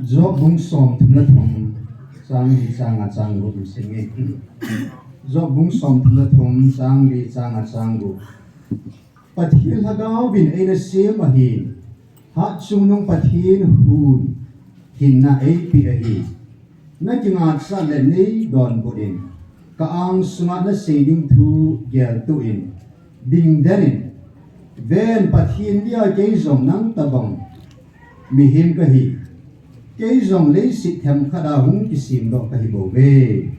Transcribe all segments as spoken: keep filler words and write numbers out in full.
Job bung som thum le thum, chang li, chang nga, chang gup sim inge. Job bung som thum le thum, chang li, chang nga, chang gup. Pathen Lhagao vin eina sem ahin, Hatchungnung Pathen hun hinna eipe ahi. Na kingaisah le nei donbut in, ka angsunga na sei ding thu geltuh in, dingden in, ven, Pathen dia kei jong nang tabang mihem kahi, kei jong leiset themkhat a hung kisemdoh kahi bouve.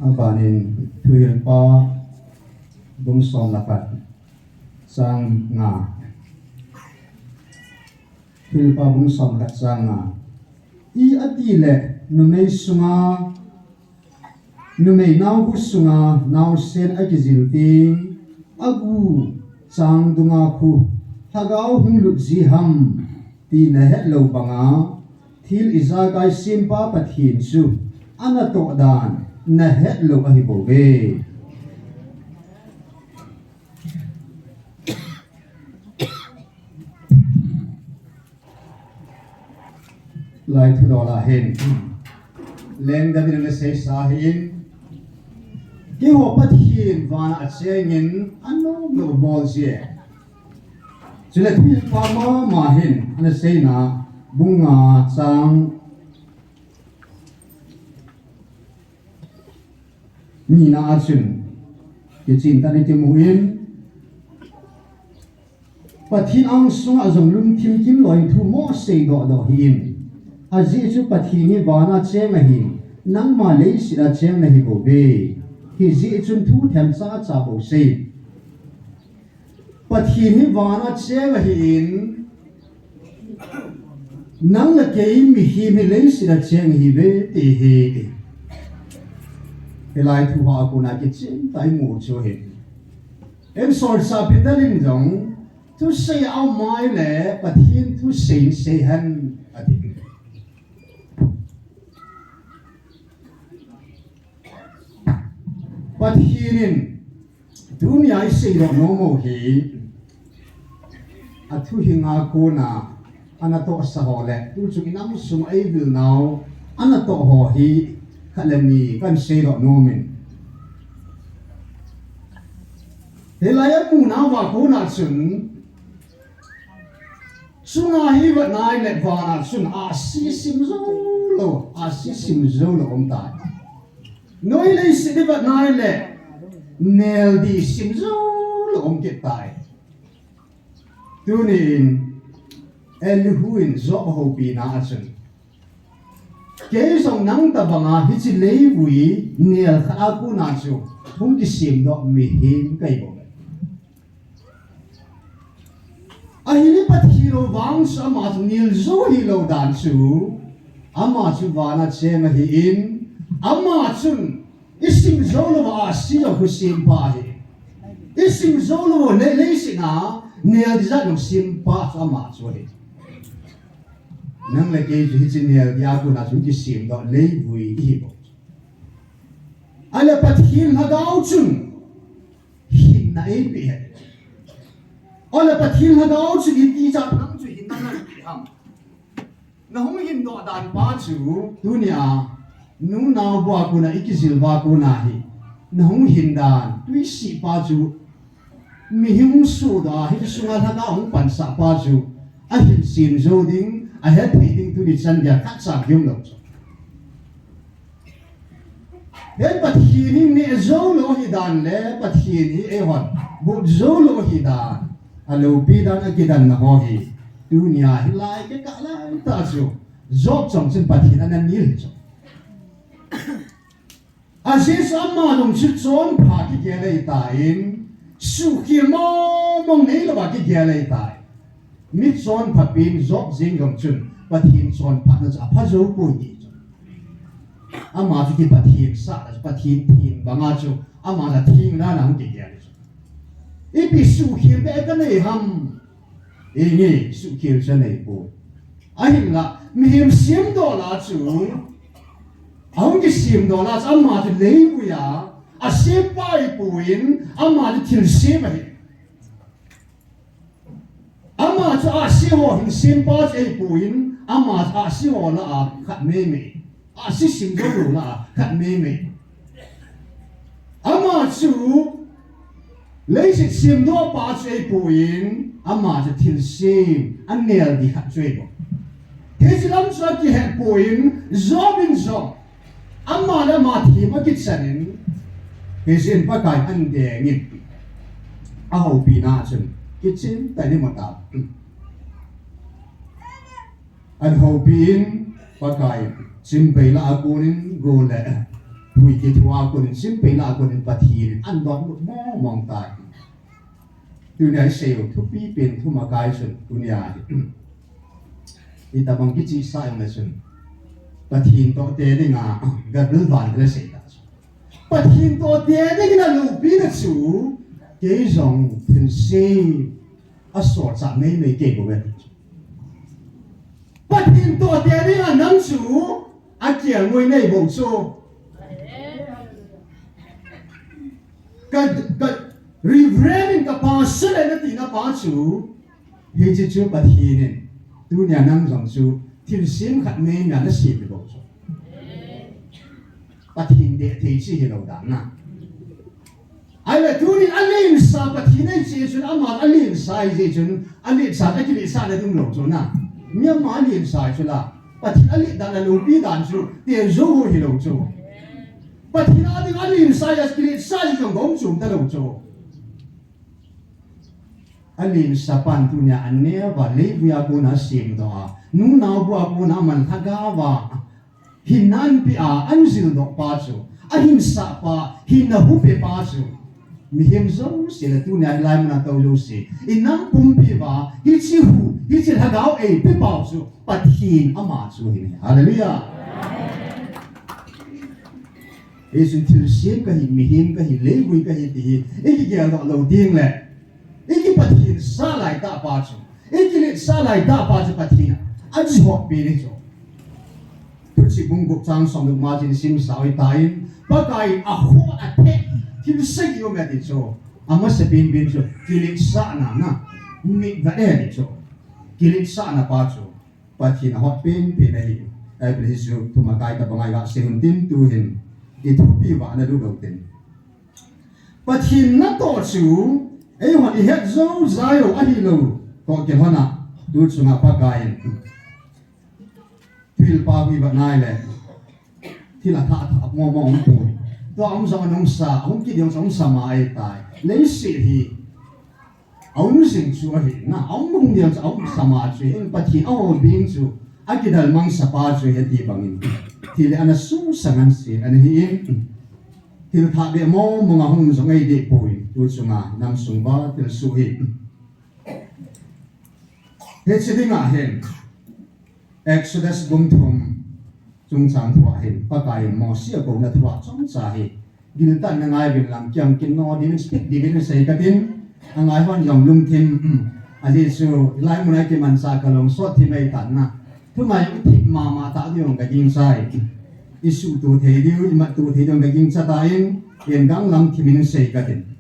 Abanin Thuhilpa bung som le khat, chang nga. Thuhilpa bung som le khat, chang nga. I ati le numei sunga, numei naokhu sunga naosen akijil teng, agu chang dunga khu Lhagao hung lut ji ham ti nahet lou banga, thil ijakai sempa Pathen chu anatoh dan nahet lou ahi bouve. Lai thudol a hin, Leng David in aseisa hin, keiho Pathen vana achengin anom lou bol jie. Chule Thuhilpa mama hin ana seina bung nga, chang nina a chun, kichen tah in kimu in, Pathen angsunga jong lungthim kimlou in thu mo seidoh doh hih in. Ajeh chu Pathen hi vana cheng ahin, nangma leiset a cheng nahi bouve. Hijeh chun thu themcha cha bou sei. Pathen hi vana cheng ahin, nang le kei mihem hi leiset a cheng ihiuve ti hi. Hilai thu a kona kichen tah a imu chu ahi. Eisol sa Peter in jong, thusei a um ahile Pathen thusei sei hen, ati. Pathen in tunia iseidoh nom u hi, athuhing a kona anatohsa ho le tuchung inam sung a eivil nau anatoh ho hi khat le ni kahin seidoh nom in. Hilai a muna uva kona chun, chunga hi vet nai le vana chun ahsi sim jou lou, ahsi sim jou lou um tai. Noi leiset hi vet nai le nel dih sim jou lou um kit tai. Tunin Elihu in Job houpina a chun, kei jong nang tabanga hiche leivui nel khat a kona chu hung kisemdoh mihem kahi bouve. Ahile Pathen vang chu ama chu nel jou hilou dan chu, ama chu vana cheng ahin, ama chun isim jou lou a ahsi jong khu sempa ahi. Isim jou lou le leiset a nel dih jat jong sempa chu ama chu ahi. Nang le kei chu hiche nel dih a kona chu kisemdoh leivui ihi bou. Ahile Pathen Lhagao chun hinna eipeh ahi. Ahile Pathen Lhagao chun iti cha nang chu hinna napeh ham? Nahung hindoh dan pa chu tunia nunao bua kona ikijil uva kona hi nahung hin dan, tui sih pa chu mihem hung sodoh a, hiche sunga Lhagao hung pansah pa chu ahin sem jou ding, ahet thei ding tuni chan geiya khatcha kium lou chu. Hi Pathen hi neh jou lou ahi dan le Pathen hi eihon but jou lou ahi dan, aloupi dan akidanna ho hi tunia hilai kikah laitah chu Job chungchon Pathen ana nel hi chu. Ajeh chu ama jong chu chonpha kigel ahitan, suhkhel mong mong neilouva kigel ahitan. Mi chonpha pen Job jeng jong chun Pathen chonphatna chu apha jou poi ti chu. Ama chu kipathen sah, Pathen theng banga chu ama chu theng dan a hung kigel chu. Ipi suhkhel beh kanei ham? Inge, suhkhel chu anei poi. Ahinla, mihem semdoh lah a chu Ahung kisemdoh lah chu ama chu leivui a asempa ahipoi, ama chu thilsem ahi. Ama chu ahsi ho hin sempa chu ahipoi, ama chu ahsi ho lah a khat meimei. Ahsi sim joulou lah a khat meimei. Ama chu leiset semdohpa chu ahipoi, ama chu thilsem anel ding khat chu ahibou. Hiche lam chu akihetpoi, Job in jong ama le ama them akichan in, hichun Pakai ahin deng in, ahoupina chun kichen tah in imu tai. Ahin houpi in, Pakai, chimpei lah a kon in, go le hui kithua kon in, chimpei lah a kon in Pathen in ahin dot mong mong tai. Tunia isei u thupi pen thumakai chun tunia hi, itobang kichihsah jongle chun, Pathen toh te dinga Gabriel vantil asei tah chu, Pathen toh te dingin aloupina chu, kei jong thilsem asochat meimei kei bou ve. Pathen toh te dinga nang chu akelngoi nei bou chu. Ka, ka Reverend in ka pastor le natina pa chu, hiche chu Pathen in tunia nang jong chu thilsem khat meimei a nasem ding bou chu. Pathen deh thei chu hilou dan na. Ahile tunin alensa Pathen ahi jeh chun, ama alensa ahi jeh chun, alensa, akiletsahna ding umlou chu na. Mi ama alensa chu la, Pathen alet dan, aloupi dan chu, tijou hilou chu. Pathen a ding alensa ahi, akiletsah jong gong chom talou chu. Alensa pan tunia aneo va, leivui a kona asemdoh a, nunao bu a kona aman lhagao va, hinna anpeh a, ahin jildoh pa chu, ahinsah pa, hinna huhpi pa chu, mihem jouse le tunia hilai muna tou jouse, inam pumpi uva hiche hu, hiche lhagao eipe pau chu Pathen ama chu ahi. Hallelujah. Hichun thilsem kahi, mihem kahi, leivui kahi ti hi ikigeldoh lou ding le, ikipathen sah laitah pa chu, ikiletsah laitah pa chu Pathen in ajihop pen ahi chu. Thuchih bung gup chang somleh ma chun isimsah u hitin, Pakai in ahot atheh thil sagi um e ati chu. Amasapen pen chu kiletsahna na, mitvet e ati chu. Kiletsahna pa chu Pathen ahot penpen ahi. Ahile hichu thumakai tabang a iga sei u hitin, tuhin ithupi uva ana lut u hitin. Pathen natoh chu eihon ihet jou jai u ahilou toh kilhon a, tu chunga Pakai in thilpha hui vat nai le, thil athah thah mong mong um poi. Tua um jong ana um sa, um kit jong sa, um sa ma ahitai. Leiset hi aum jing chu ahi na, aum hung jeng chu aum sa ma chu ahi, Pathen ahol ding chu akidalmang sa pa chu ahi ti bangin, thil le ana sung sa ngan se ana hi in, thil thah beh mong mong a hung jong ahi deh poi, tu chunga nam sung uva thil suh hi. Hiche dinga hin Exodus bung thum chungchang thua hin Pakai in Mose akouna thua chomcha hi, giltah in na ngai uvin lang, kiam kit nom diuvin, speak diuvin asei katin, angai hon jong lungthim, um, ajeh chu hilai muna kimanchah kalung sot thim ahitan na. Thumai jong ithip mama ta diu jong kagingchai. Isuhto thei diu, imatto thei diu jong kagingcha tan, in gang lam thim in sei katin.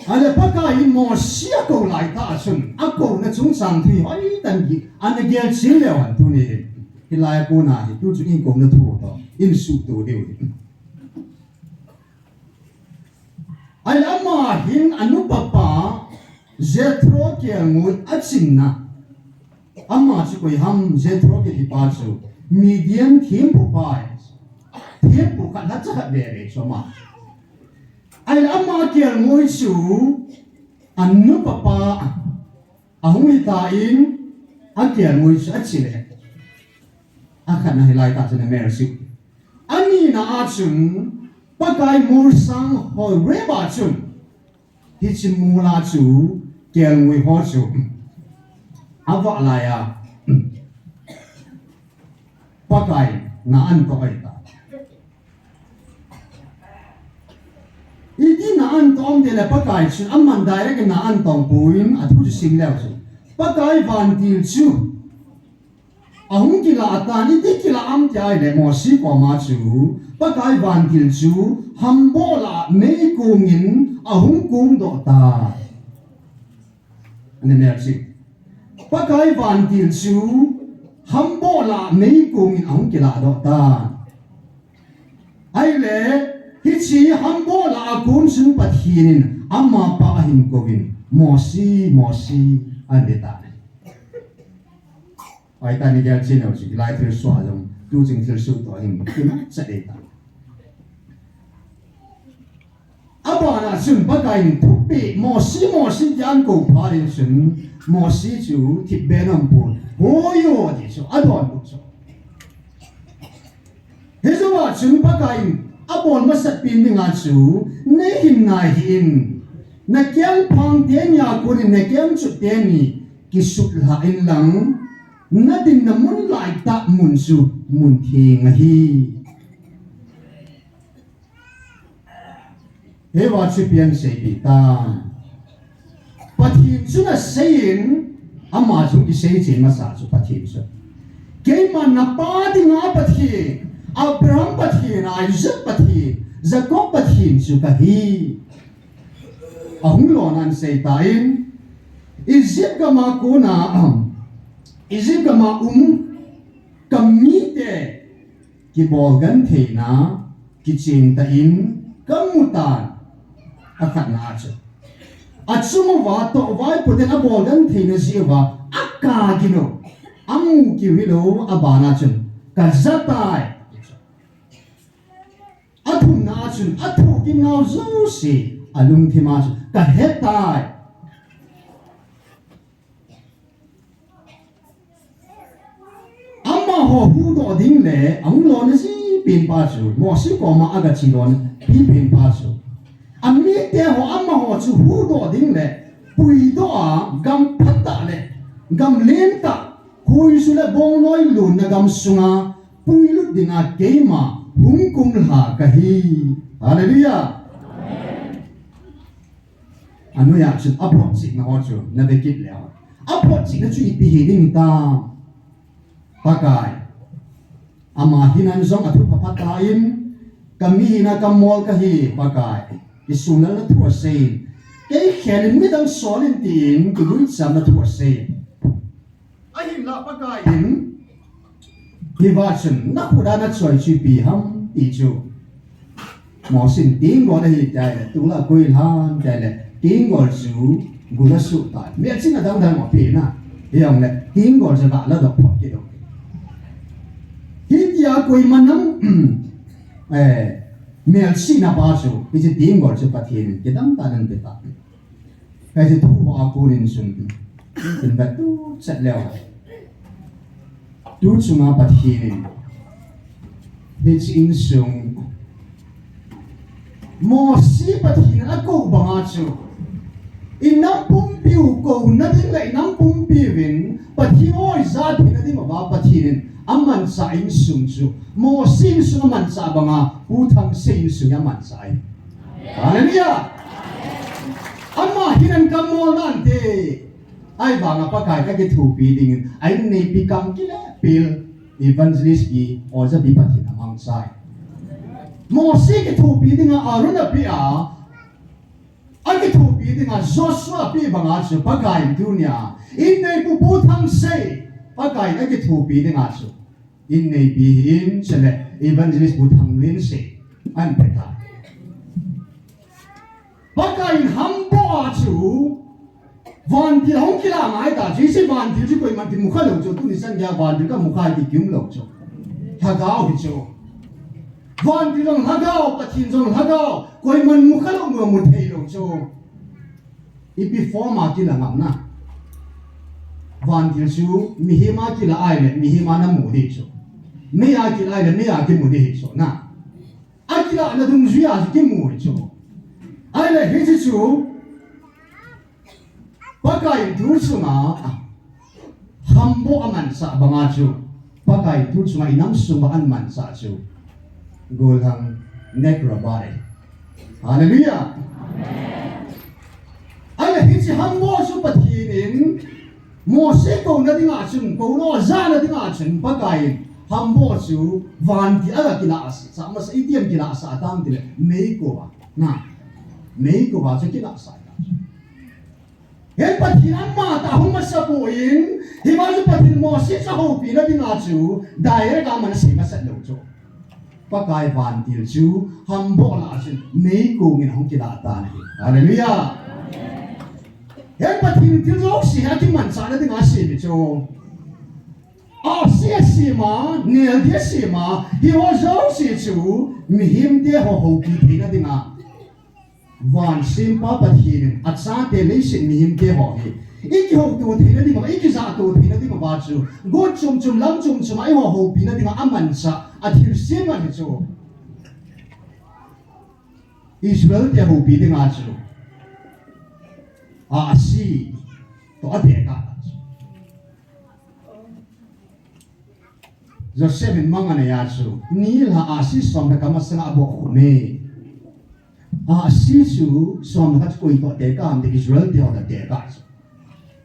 Ahile Pakai in Mose akou laitah a chun, akouna chungchang thu hi hoitah in ana gelchen leu hen tuni hin, hilai a kona hi, tu chu in kouna thu toh in suhto diu hi. Ahile ama hin anupa pa Jethro kelngoi achinna. Ama chu koi ham, Jethro kiti pa chu Midian thempu pa, thempu khat lhacha khat veve chu ama. Ahile ama kelngoi chu anupa pa ahung hitan, akelngoi chu achi le. Akhatna hilai tah chun a mercy. Anina a chun Pakai molsang Horeb a chun, hiche mol a chu kelngoi ho chu avah lai a, Pakai na ahin toh ahitai. Iti na ahin toh ham tile Pakai chun aman direct in na ahin toh poi, athu chu sim leu chun, Pakai vantil chu Ahung kilah tan, iti kilah ham ti ahile Mosi koma chu Pakai vantil chu hamboh lah meikong in ahung kong doh tai. Ani melchih. Pakai vantil chu hamboh lah meikong in ahung kilah doh tai. Ahile, hiche hamboh lah a kon chun Pathen in amapa ahin kouvin, Mosi, Mosi, ati tai. Ahitah in igel cheh nau chu, hilai thilsoh jong, tuchung thilsoh toh hin, kina cha dei tai. Abana chun Pakai in thupeh, Mosi, Mosi, tin akou phat in chun, Mosi chu thipbeh in aum pon, Hoi o, ati chu, adonbut chu. Hijouva chun Pakai in abol masat pen dinga chu, nei hin nai hih in, nakeng phang teni a kon in nakeng chot teni kisutlhah in lang, nadinna mun laitah mun chu mun theng ahi. Hiva chu ipi asei pi tam. Pathen chun asei in, ama chun kisei cheh masa chu Pathen chu. Keiman napa dinga Pathen, Abraham Pathen, Isaac Pathen, Jacob Pathen chu kahi. Ahung lona asei tan, Egypt gama kona, um, Egypt gama um, kamite, kibol gentheina, kicheng tah in, kamu tan, akhatna a chu. Achung uva, toh uva, ipi tin abol gentheina jeh uva, akap gin u, amu kit u hilou, abana chun, kaja tai. Athumna a chun, athoh gin nau jouse, alungthim a chun, kahe tai. Amaho huhdoh ding le, ahung lona jipen pa chu, Mosi koma aga che lona jipen pa chu. Amite ho amaho chu huhdoh ding le, puidoh a, gam phatah le, gam lentah, khuisu le bongnoi lonna gam sunga, puilut dinga keima, hung kumlha kahi. Hallelujah. Anoiya chun aphotchetna ho chu, nave kit leu. Aphotchetna chu ipi hi ding tam. Pakai. Ama hinan jong athupha pha tan, kami hina kamol kahi, Pakai. Isunlal na thu asei. Kei khel in midang sol in tin, kiluichamna thu asei. Ahinla Pakai in, hiva chun, nakhut a nachoi chu ipi ham, ti chu. Mosi in tenggol ahi tia le, tula koi lhan tia le, tenggol chu gul asuh tai. Melchihna dang dang ape na. Hijongle, tenggol chu gah ladoh phot kit u. Hitia koima nam, eh, melchihna pa chu, hiche tenggol chu Pathen in kidang tah in ape tai. Hiche thu ho a kon in chun, in vet tuchet leu. Tu chunga Pathen in, hiche insung, Mosi Pathen in akou banga chu, inam pumpi u kouna ding le inam pumpi uvin, Pathen o ijat theina ding uva Pathen in amanchah insung chu, Mosi insung amanchah banga, Pu Thangsei insung amanchah ahi. Hallelujah! Ama hinan kamol nante. Ahivanga Pakai in akithopi dingin, a inneipi kam kile pil, evangelist pi, oja pi Pathen in amangcha ahi. Mosi kithopi dinga Aaron apeh a, akithopi dinga Joshua apeh banga chu Pakai in tunia, inneipu Pu Thangsei, Pakai in akithopi dinga chu. Inneipi hi in, chule evangelist Pu Thanglinsei, ahin pe tai. Pakai in hamboh a chu, vantil ahung kilah ngai ta chu, hiche vantil chu koiman kimu kha lou chu, tuni chan geiya vantil kamu kha ti kium lou chu. Lhagao hi chu. Vantil jong lhagao, Pathen jong lhagao, koiman mu kha lou, mu, mu thei lou chu. Ipi form a kilah ngam na. Vantil chu mihem a kilah ahile, mihem a namu ding chu. Mei a kilah ahile, mei a kimu ding chu na. Akilahna dungjuia chu kimu chu. Ahile hiche chu, Pakai in tu chunga, hamboh amanchah banga chu, Pakai in tu chunga inam sunga amanchah chu, gollhang Negrabah ahi. Hallelujah. Amen. Ahile hiche hamboh chu Pathen in Mose kouna dinga chun, kouna jana dinga chun, Pakai in, hamboh chu, vantil a kilah sa, masa itiam kilah sa tam tile, meikouva, na, meikouva chu kilah sa. Hin Pathen ama tah hung masa poi, hiva chu Pathen Mose chu houpina dinga chu, direct a aman asei masat lou chu. Pakai vantil chu, hamboh lah a chun, meikong in hung kilah tan ahi. Hallelujah. Hin Pathen thil jouse hi akimanchahna dinga asem hi chu. Ahsi asem a, neldi asem a, hiho jouse chu, mihemte ho houpi theina dinga. Vansempa Pathen in achate leiset mihemte ho hi, ikihouto theina dinga, ikijahto theina dinga chu, got chom chom, lam chom chom a eiho houpina dinga amanchah, athilsem ahi chu. Israel te houpi dinga chu, Ahsi toh atekah chu. Joseph in manga anei a chu, nilhah Ahsi somlekhat masanga aboh khum e. Ahsi chu somlekhat chu koi toh tekah ham ti, Israel te ho toh tekah chu.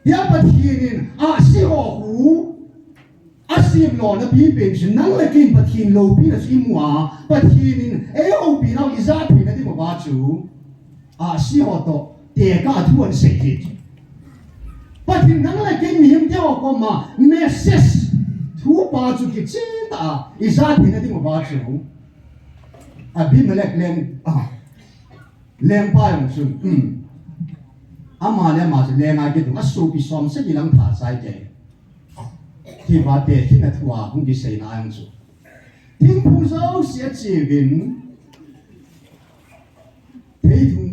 Hia Pathen in Ahsi ho khu asem lona pipen chu, nang le kei in Pathen loupina chu imu a, Pathen in eihoupinau ijah theina dinguva chu, Ahsi ho toh tekah thu ahin sei hi. Pathen nang le kei mihemte ho koma message, thupa chu kicheh tah a ijah theina dinguva chu, Abimelech leng, ah, lengpa jong chu, hmm, ama le ama chu lenga kidong, asopi somsagi lang tha chai kei. Hiva te hina thua hung kiseina jong chu, thingphung jouse acheuvin, theithung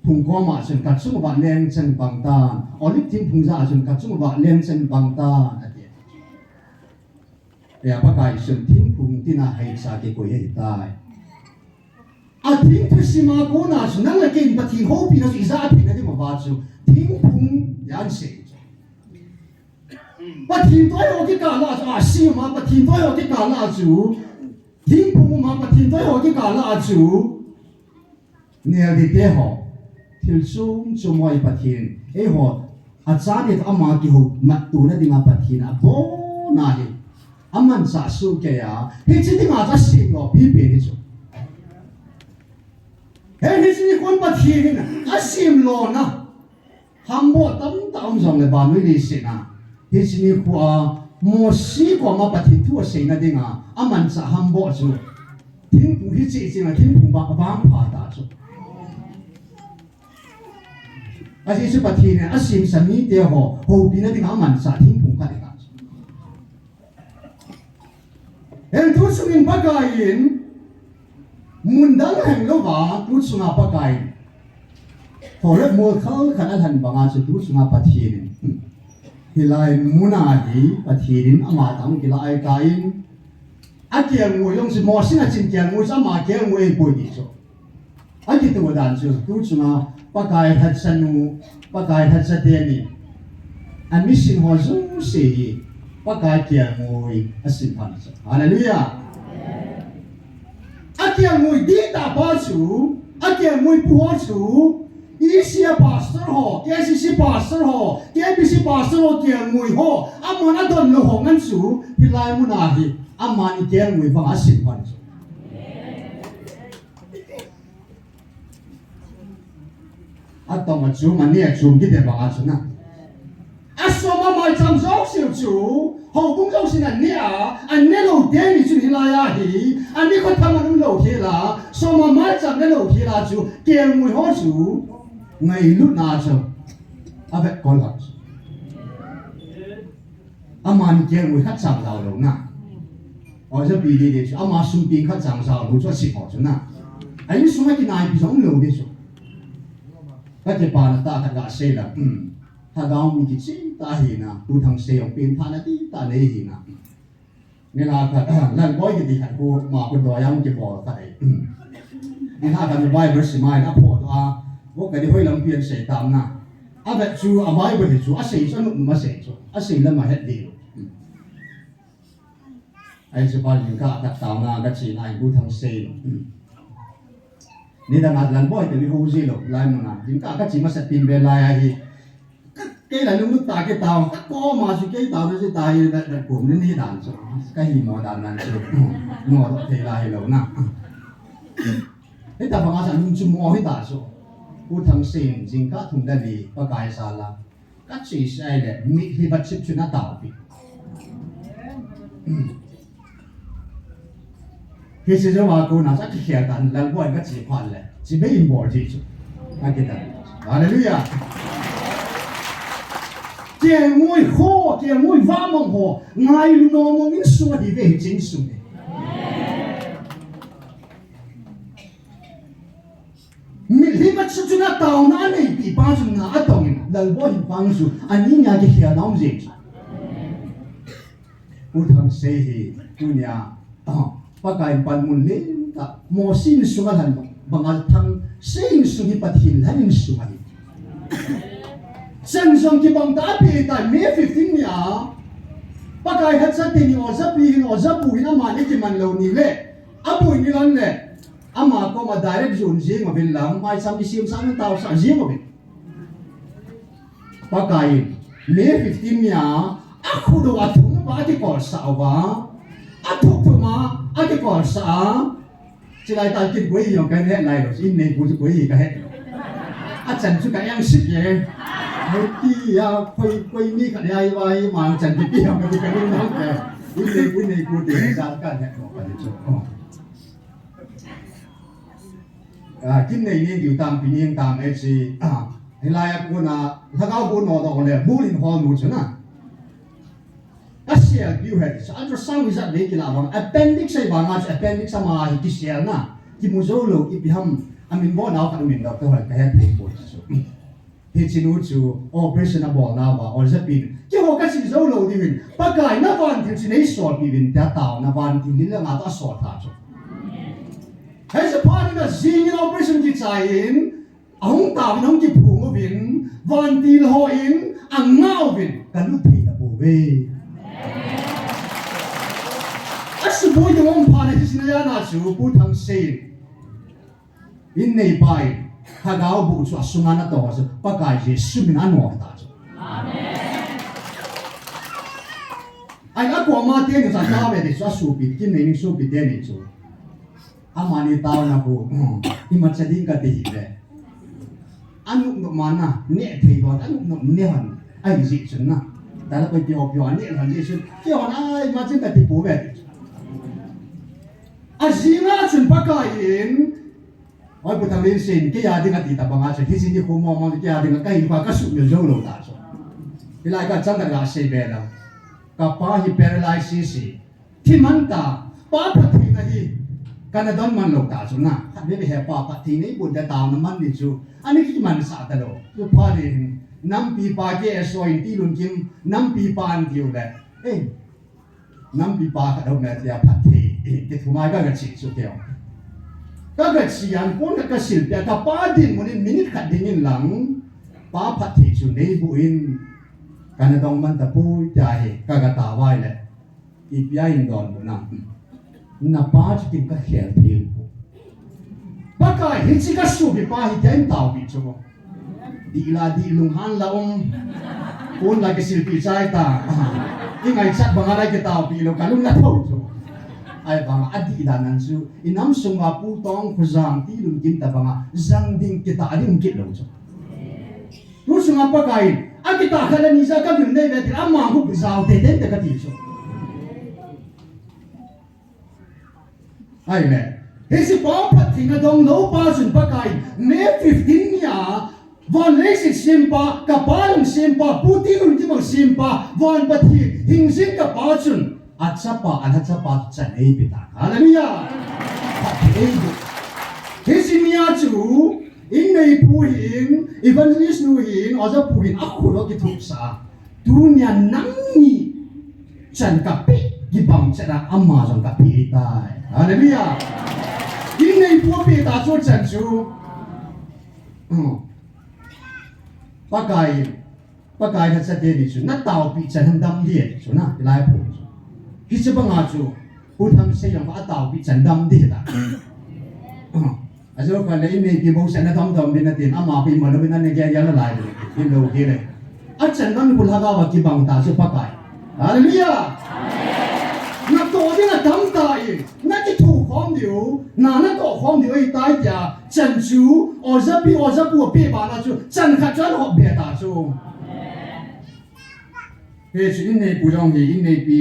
phung koma chun kachunguva leng chan bang tan, Olive thingphung jah a chun kachunguva leng chan bang tan, ati. Hia Pakai chun thingphung tina haicha kikoi ahitai. Athing thusim a kona chu nang le kei in Pathen houpina chu ijah theina dinguva chu, thingphung ahin sei. Pathen toh eiho kikah lah a chu, Ahsi ma Pathen toh eiho kikah lah a chu, thingphung ma Pathen toh eiho kikah lah a chu, neldite ho, thil chom chom ho hi Pathen, eiho, achate toh ama kihoumatona dinga Pathen in abona hi, amanchah sohkei a, hiche dinga chu asem lo pipen hi chu. Hi, hiche nikhon Pathen in asem lona hamboh tamtah um jongle vannoi leiset a, hiche nikho a Mose koma Pathen thu aseina dinga amanchah hamboh chu, thingphung hiche chenga thingphung vang, vangpha ta chu. Ajeh chu Pathen in asemsa mite ho houpina dinga amanchah thingphung khat ahi ta chu. Hin tu chungin Pakai in, mun dang heng louva, tu chunga Pakai in, Horeb mol khal khat alhan banga chu tu chunga Pathen in, hilai muna hi Pathen in ama tah hung kilah ahitan, akelngoi jong chu Mose in achin kelngoi chu ama kelngoi ahipoi ti chu. Akitoh dan chu, tu chunga Pakai lhacha nu, Pakai lhacha teni, amission ho jouse hi, Pakai kelngoi asim phat chu. Hallelujah. Akelngoi dihtah pa chu, akelngoi pu ho chu, E C a pastor ho, K C C pastor ho, K B C pastor ho kelngoi ho, aman adon lou ho ngen chu, hilai muna hi, aman kelngoi banga asim phat chu. Atong achum, ane achum, kiti banga chu na. Asom amaicham jouse chu, houbung jousen ane a, ane lou teni chun hilai a hi, ane khotham a um lou hela, som amaicham ne lou hela chu, kelngoi ho chu, ngailutna chu, avetkol lhah chu. Amani kelngoi khat chang jao lou na. Oja pi dede chu, ama sum pi khat chang jao lou chu asim ho chu na. A insung a kinaipi jong lou de chu. Ka kipana tah khat gasei la. Hmm. Lhagao mi kicheh tah ahi na. Tu Thangsei jong pen thana dihtah nei ahi na. Nilhah khat, Lalboi kiti khat khu, ma khu doi a kibol khat ahi. Nilhah khat Bible sim a, aphoh doh a, vo kati hoi lam pi asei tam na. Avet chu, a Bible hi chu, asei chu, anop nop asei chu, asei lam ahet deh lou. Ahin chu pa jingkah a ka taona, ka chena, ahin Bu Thangsei lou. Nidang a Lalboi kati ho ji lou, lai mun a. Jingkah a ka che masat pen ve lai ahi. Kei la lunglut tah kei tao, ka koma chu kei tao na chu tahi na, na kum ni ni dan chu. Ka hi mo dan nan chu. Mo do thei la hi lo na. Hita banga sa lung chu mo hita chu. Pu Thangsen jingkah thum le li Pakai sala. Ka chi sai le, mitlhi bat sip chu na tao pi. Hiche jou a kona sa kikhel tan, Lalboi ka chi phat le, chi bei in bol ji chu. Ka kidan. Hallelujah. Kelngoi ho, kelngoi vamong ho, ngailu nomong insung ahi ve hiche insung hi. Mitlhi bat sip chu na taona anei pi pa chu na atong in, Lalboi hin pang chu, ani nia kikhel na um jeng chu. Pu Thangsen hi, tunia, ah, Pakai in panmun lentah, Mosi insung a lhan banga Thangsen insung hi Pathen lhan insung ahi. Chan jong kibang tah a pe tai, May fifteen nia, Pakai lhacha teni ojapi hin, ojapu hin amani kiman lou ni le, aboi ni lon le, ama koma direct jon jing uvin lang, maicham kisem sah nan taosah jing uvin. Pakai in, May fifteen nia, akhut u athum uva akikolsah uva, athum thum a akikolsah a, chilai tal kin koi jong kahe nai lou, in nei pu chu koi kahe lou. Achan chu ka eng sik e. Hei tia, koi, koi mi khat jai vai, ma chan kiti jong kati ka lung nang e. In nei pu, in nei pu ti, tal kahe lou, kati chu. Oh. Ah, kin nei ning diu tam, pi ning tam, eh, chi, ah, hilai a kona, lhagao bu nodoh le, bu in hol nu chu na. Ka sel diu he, sa ultrasound ijat ve kila vang, appendix sei vanga chu, appendix ama hi kisel na, kimu jou lou, ipi ham, amin bo nau khat umin doctor hon, ka het thei poi chu. Hiche nu chu operation abol nauva, ojapi in, keiho kache jou lou diuvin, Pakai na vantil chu nei solpeh uvin tia taona vantil lil langa toh asol tha chu. Hiche phat in ajing in operation kichai in, ahung taovin ahung kiphong uvin, vantil ho in angah uvin, kalut thei tapouve. Asuboi ding um phat na hiche na jana chu, Pu Thangsen. In neipa in, lhagao bu chu asunga natong a chu, Pakai Jesu min a nom ta chu. Amen. Ahin akoma teni chu atao ve ti chu asopi, kin nei ning sopi teni chu. Amani taona khu, imacha ding kati hih le. Anop nop mana, neh thei lou, anop nop neh hon, ahi jeh chun na. Tala koi pio pio, aneh lou jeh chun, kei hon, ai, imacha kati pouve ti chu. Ajing a chun Pakai in, Oi, Pu Thanglinsen, kei a dinga ti tabanga chu, hiche nikho mong mong kei a dinga kahin pa kasumil jou lou ta chu. Hilai kachang khat gasei be lou. Kapa hi paralysis hi. Thi man ta, Pa phattheina hi. Kana don man lou ta chu na. Khatvei he Pa phattheina ibol ta taona man ni chu. Ani kimansah talou. Chu phat in, nampi pa K S O in Tilunkim, nampi pa ahin tiu le. Ei, Nampi pa khat aum e tia phatthei, eh, kithumai ka, kache chu keo. Ka, kache an pon ka, kasilpeh a, kapa dinmun in minute khat dingin lang, Pa phatthei chu neiboh in, kana dong man tapoi tia hi, ka, kataovai le. Ipi a hin donbut nam. Napa chu kin kakhel thei poi. Pakai, hiche kasopi pa hi tia hin taopeh chu. Dih la dih lunghan la um. Pon la kisilpeh chai ta. Ingaichat banga la kitaopeh lou kalung la tho chu. Ahivanga adih dan nan chu. Inam sunga Pu Tongkhojang Tilunkim tabanga jang ding kitah ding kit lou chu. Tu sunga Pakai in, akitah khat le ni ja kavil nei ve tin, ama hu jao tei tei te kati chu. Ahile, hiche pa phattheina dong lou pa chun Pakai in, May fifteen nia, van leiset sempa, kapa lung sempa, Pu Tilunkim sempa, van Pathen, hingjing kapa chun, achapa, alhachapa chu chan eipeh tan. Hallelujah! Phatthei eiboh. Hiche nia chu, inneipu hin, evangelist nu hin, oja pu hin, akhut u akithuhsah a. Tunia nangni chan kapeh kibang chet a ama jong kapeh tai. Hallelujah. Inneipu apeh ta chu chan chu. Hmm. Pakai, Pakai lhacha teni chu nataopeh chan hin dam ding chu na, hilai phu chu. Hiche banga chu, Pu Thamsei jong ataopeh chan dam ding ta. Hmm. Ajou kha le inneipi bouseh na dom dom ding natin, ama pi ma lou in ana gel gel nalai ding, hilou hile. Achan man khu lhagao a kibang ta chu Pakai. Hallelujah. Natoh ding atam tan, nakithokhom diu, na natohkhom diu ahitai tia chan chu ojapi ojapu apeh bana chu chan khat chu ahop be ta chu. Hichu inneipu jong hi, inneipi,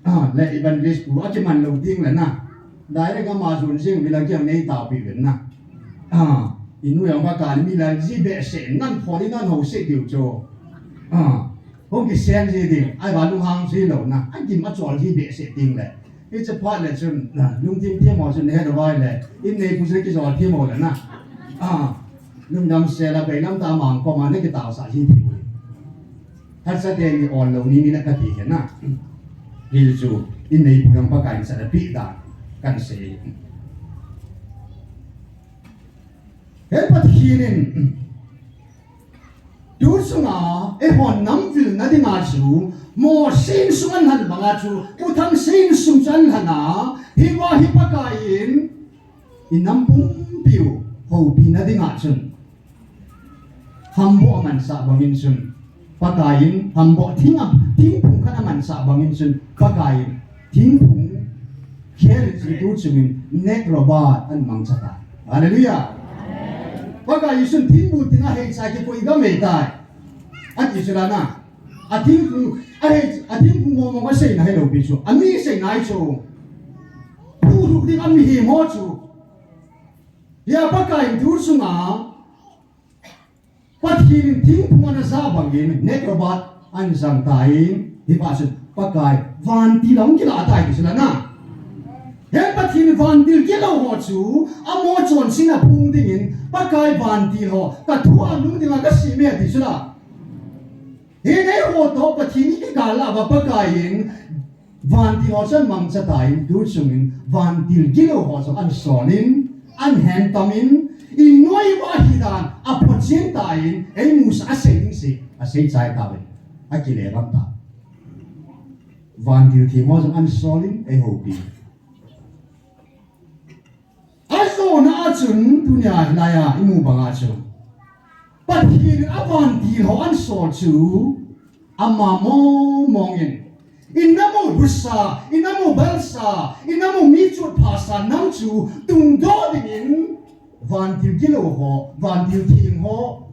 ah, le evangelist pu akiman lou ding le na. Direct ama jon jing mi lang kiang nei taopi uvin na. Ah, inu jong ba kani mi lang ji behseh nan pho ding nan ho se diu chu. Ah, hung kiseng ji ding, ahivang lunghang ji lou na. Agim achol ji behseh ding le. Hiche phat le chun, ah, lungthim thim ho chun het uvin le. Inneipu chu kijol thim ho le na. Ah, lungdam sel a beilam tah a mang koma nakitaosah ji thim ho. Hatsah teni ol lou ni ni na kati hi na. Hichu, inneipu jong Pakai in chan ape dan, kan sei. He Pathen in, tu chunga, eiho nam vilna dinga chu, Mosi insung alhan banga chu, Pu Thangsing insung chu alhan a, hiva hi Pakai in, inam pumpiu, houpina dinga chun. Hamboh amansah bangin chun, Pakai in, hamboh thing a, thingphung khat amansah bangin chun, Pakai in, thingphung, khel in chun tu chungin, Negrobat ahin mangcha tai. Hallelujah. Pakai Jesun thingphung dinga heicha kikoi gam ahitai. Ati chu la na. Athingphung, ahei, athingphung mong mong aseina hilou pi chu. Ami seina hi chu. Phuhlhuh ding a mihem ho chu. Hia Pakai in tu chunga, Pathen in thingphung ana jah bangin, Negrobat ahin jang tan, hiva chun Pakai vantil ahung kilah tai ti chu la na. He Pathen vantil gilou ho chu, amaho chonsetna phung dingin, Pakai vantil ho, ka thu a nung dinga ka sem e ti chu la. Hinei ho toh Pathen in kikal a va Pakai in, vantil ho chu ahin mangcha tan, tu chungin vantil gilou ho chu ahin sol in, ahin hentah in, inoi va hi dan, aphochen tan, eimusah a sei ding sei, asei chai tauvin, akile bang ta. Vantil theng ho chu ahin sol in, eihoupi. Ajona a chun tunia hilai a imu banga chu Pathen in avantil ho ahin sol chu ama mong mong in, inam u husa, inam u balsa, inam u mi chutphasa nam chu tungdoh dingin vantil gilou ho, vantil theng ho,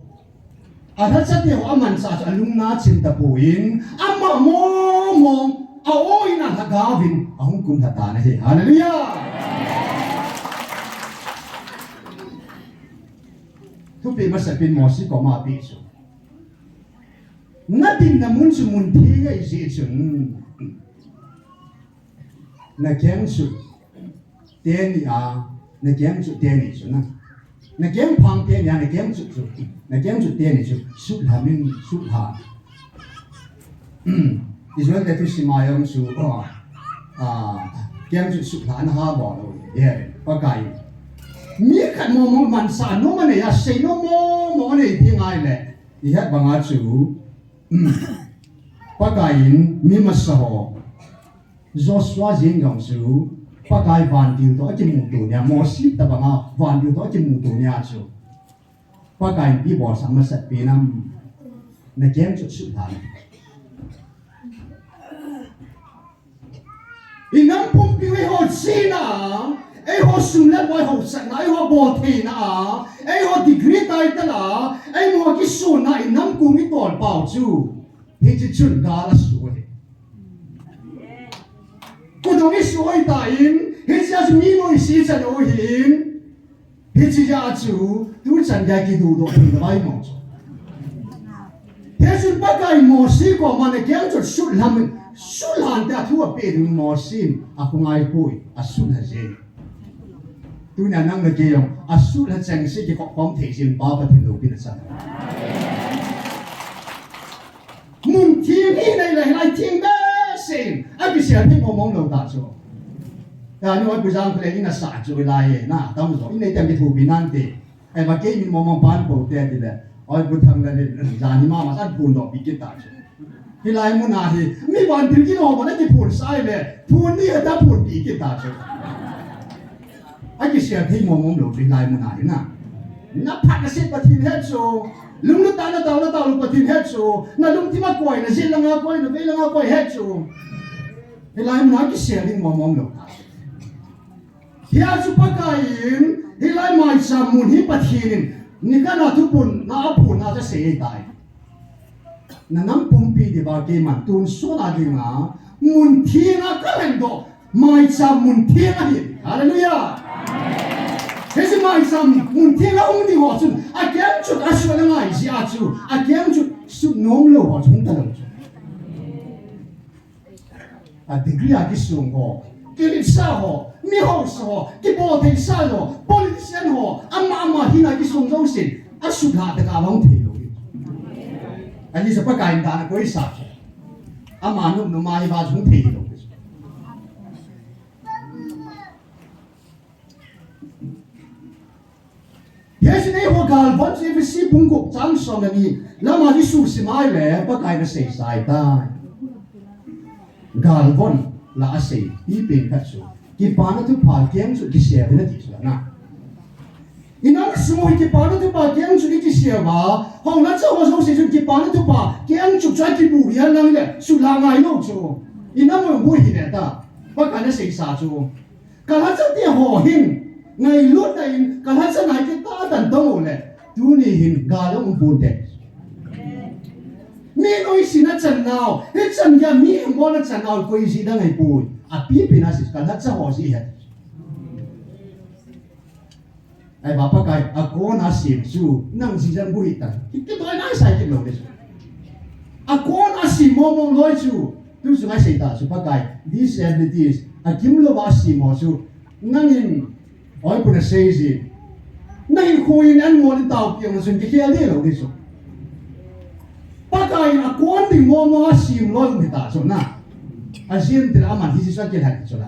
alhacha te ho amansah chu alungna chim tapon, ama mong mong, a-o in alhagao in ahung kumlha tan ahi. Hallelujah! Thupeh masapen Mosi koma apeh chu. Nadinna mun chu mun theng ahi jeh chun. Nakeng chu teni a, nakeng chu teni chu na. Nakeng phang teni a, nakeng chu chu. Nakeng chu teni chu, sutlha min, sutlha. Israel te thu sima jong chu, oh, ah, keng chu sutlha ana ha bol u. Ye, Pakai. Mi khat mong mong mansah nom anei a, sei nom mong mong anei ti ngai le. Ihet banga chu, Pakai in mi masa ho. Joshua jeng jong chu Pakai vantil toh akimuto nia, Mosi tabanga vantil toh akimuto nia chu. Pakai in ipi bolsah masapen ham, nakeng chu sutlha. Inam pumpi eiho chena, eiho sum le pai haosatna, eiho boltheina, eiho degree title a, eiho kisuna, inam kong itolpau chu. Hiche chun gal asuh ahi. Kudong isuh ahitan, hiche a chu mi noise ichan u ahin. Hiche a chu, tuchan gei kidudoh thei lou ahi mo chu. Hichun Pakai Mosi koma nakeng chu sutlha min, sutlhan tia thu apeh ding Mosi in, akhongai poi, asutlha jeng. Tunia nang le kei jong, asutlha chengse kikhop khom thei jing Pa Pathen loupina chan. Mun theng hi nei le hilai theng behseh in, akisel thei mong mong lou ta chu. Tuni oi pu jang kule in asah chu hilai na, tamjo, in nei tem kithopi nante. Ahivang kei min mong mong pan pou te tile. Oi pu Thanglen in, jani mama san phondohpi kit ta chu. Hilai muna hi, mi vantil gilou ho ana kiphonsah le, phon ni heta phonpi kit ta chu. Akisel thei mong mong lou chu hilai muna hi na. Na phat na set Pathen het chu. Lunglut tah na tao na tao lou Pathen he chu. Na lungthim a koi, na jil langa koi, na vei langa koi he chu. Hilai mun a kisel ding mong mong lou. Hia chu Pakai in, hilai maicham mun hi Pathen in, nikhat a thuphon na aphon a chu asei tai. Na nam pumpi diuva keiman tun suna dinga, mun theng a kahin doh, maicham mun theng ahi. Hallelujah. Hiche maicham mun theng a um ding ho chun, akeng chut asut angai jeh a chu, akeng chut sut nom lou ho chu hung ta lou chu. A degree a kisung ho, kiletsah ho, mi hausa ho, kibol theisah ho, politician ho, ama ama hina kisung jouse, asut lha tah a vang thei lou. Ajeh chu Pakai in dan akoisa. Ama nom nom a hi vang thei lou. Hiche nei ho galvon chu Ephesi bung gup chang som le ni lama Jesu simai le Pakai in asei sai tai. Galvon la asei, pi pen khat chu. Kipana thupha keng chu kisel in ati chu na. Inam sung hi kipana thupha keng chu ikisel uva, houna cha ho jouse chu kipana thupha keng chu cha kibu hi anang le, sut lha ngai lou chu. Inam bu hi le ta. Pakai in asei sa chu. Ka lhacha te ho hin, ngailutna in, ka lhacha nai te tah a tan tong u le, tuni hin gal a um pon te. Mi noise na chan nau, hichan geiya mi hembolna chan nau, koi jeh dang ahipoi. Apipen a sei, ka lhacha ho jeh ahi. Ahivang Pakai, akon a sem chu, nang jeh dang bu hita. Ki, kidoi nai sai kit lou le chu. Akon a sem mong mong loi chu, tu chu ngai sei ta chu Pakai, disabilities, akimlou a sem ho chu, nangin, oi, pu na sei ji. Nangin khu in an mo ni tao piang na chun kikhel ding lou ding chu. Pakai in akon ding mong mong a sem loi um hita chu na. Ajeh chu aman hiche chu akilhen chu la.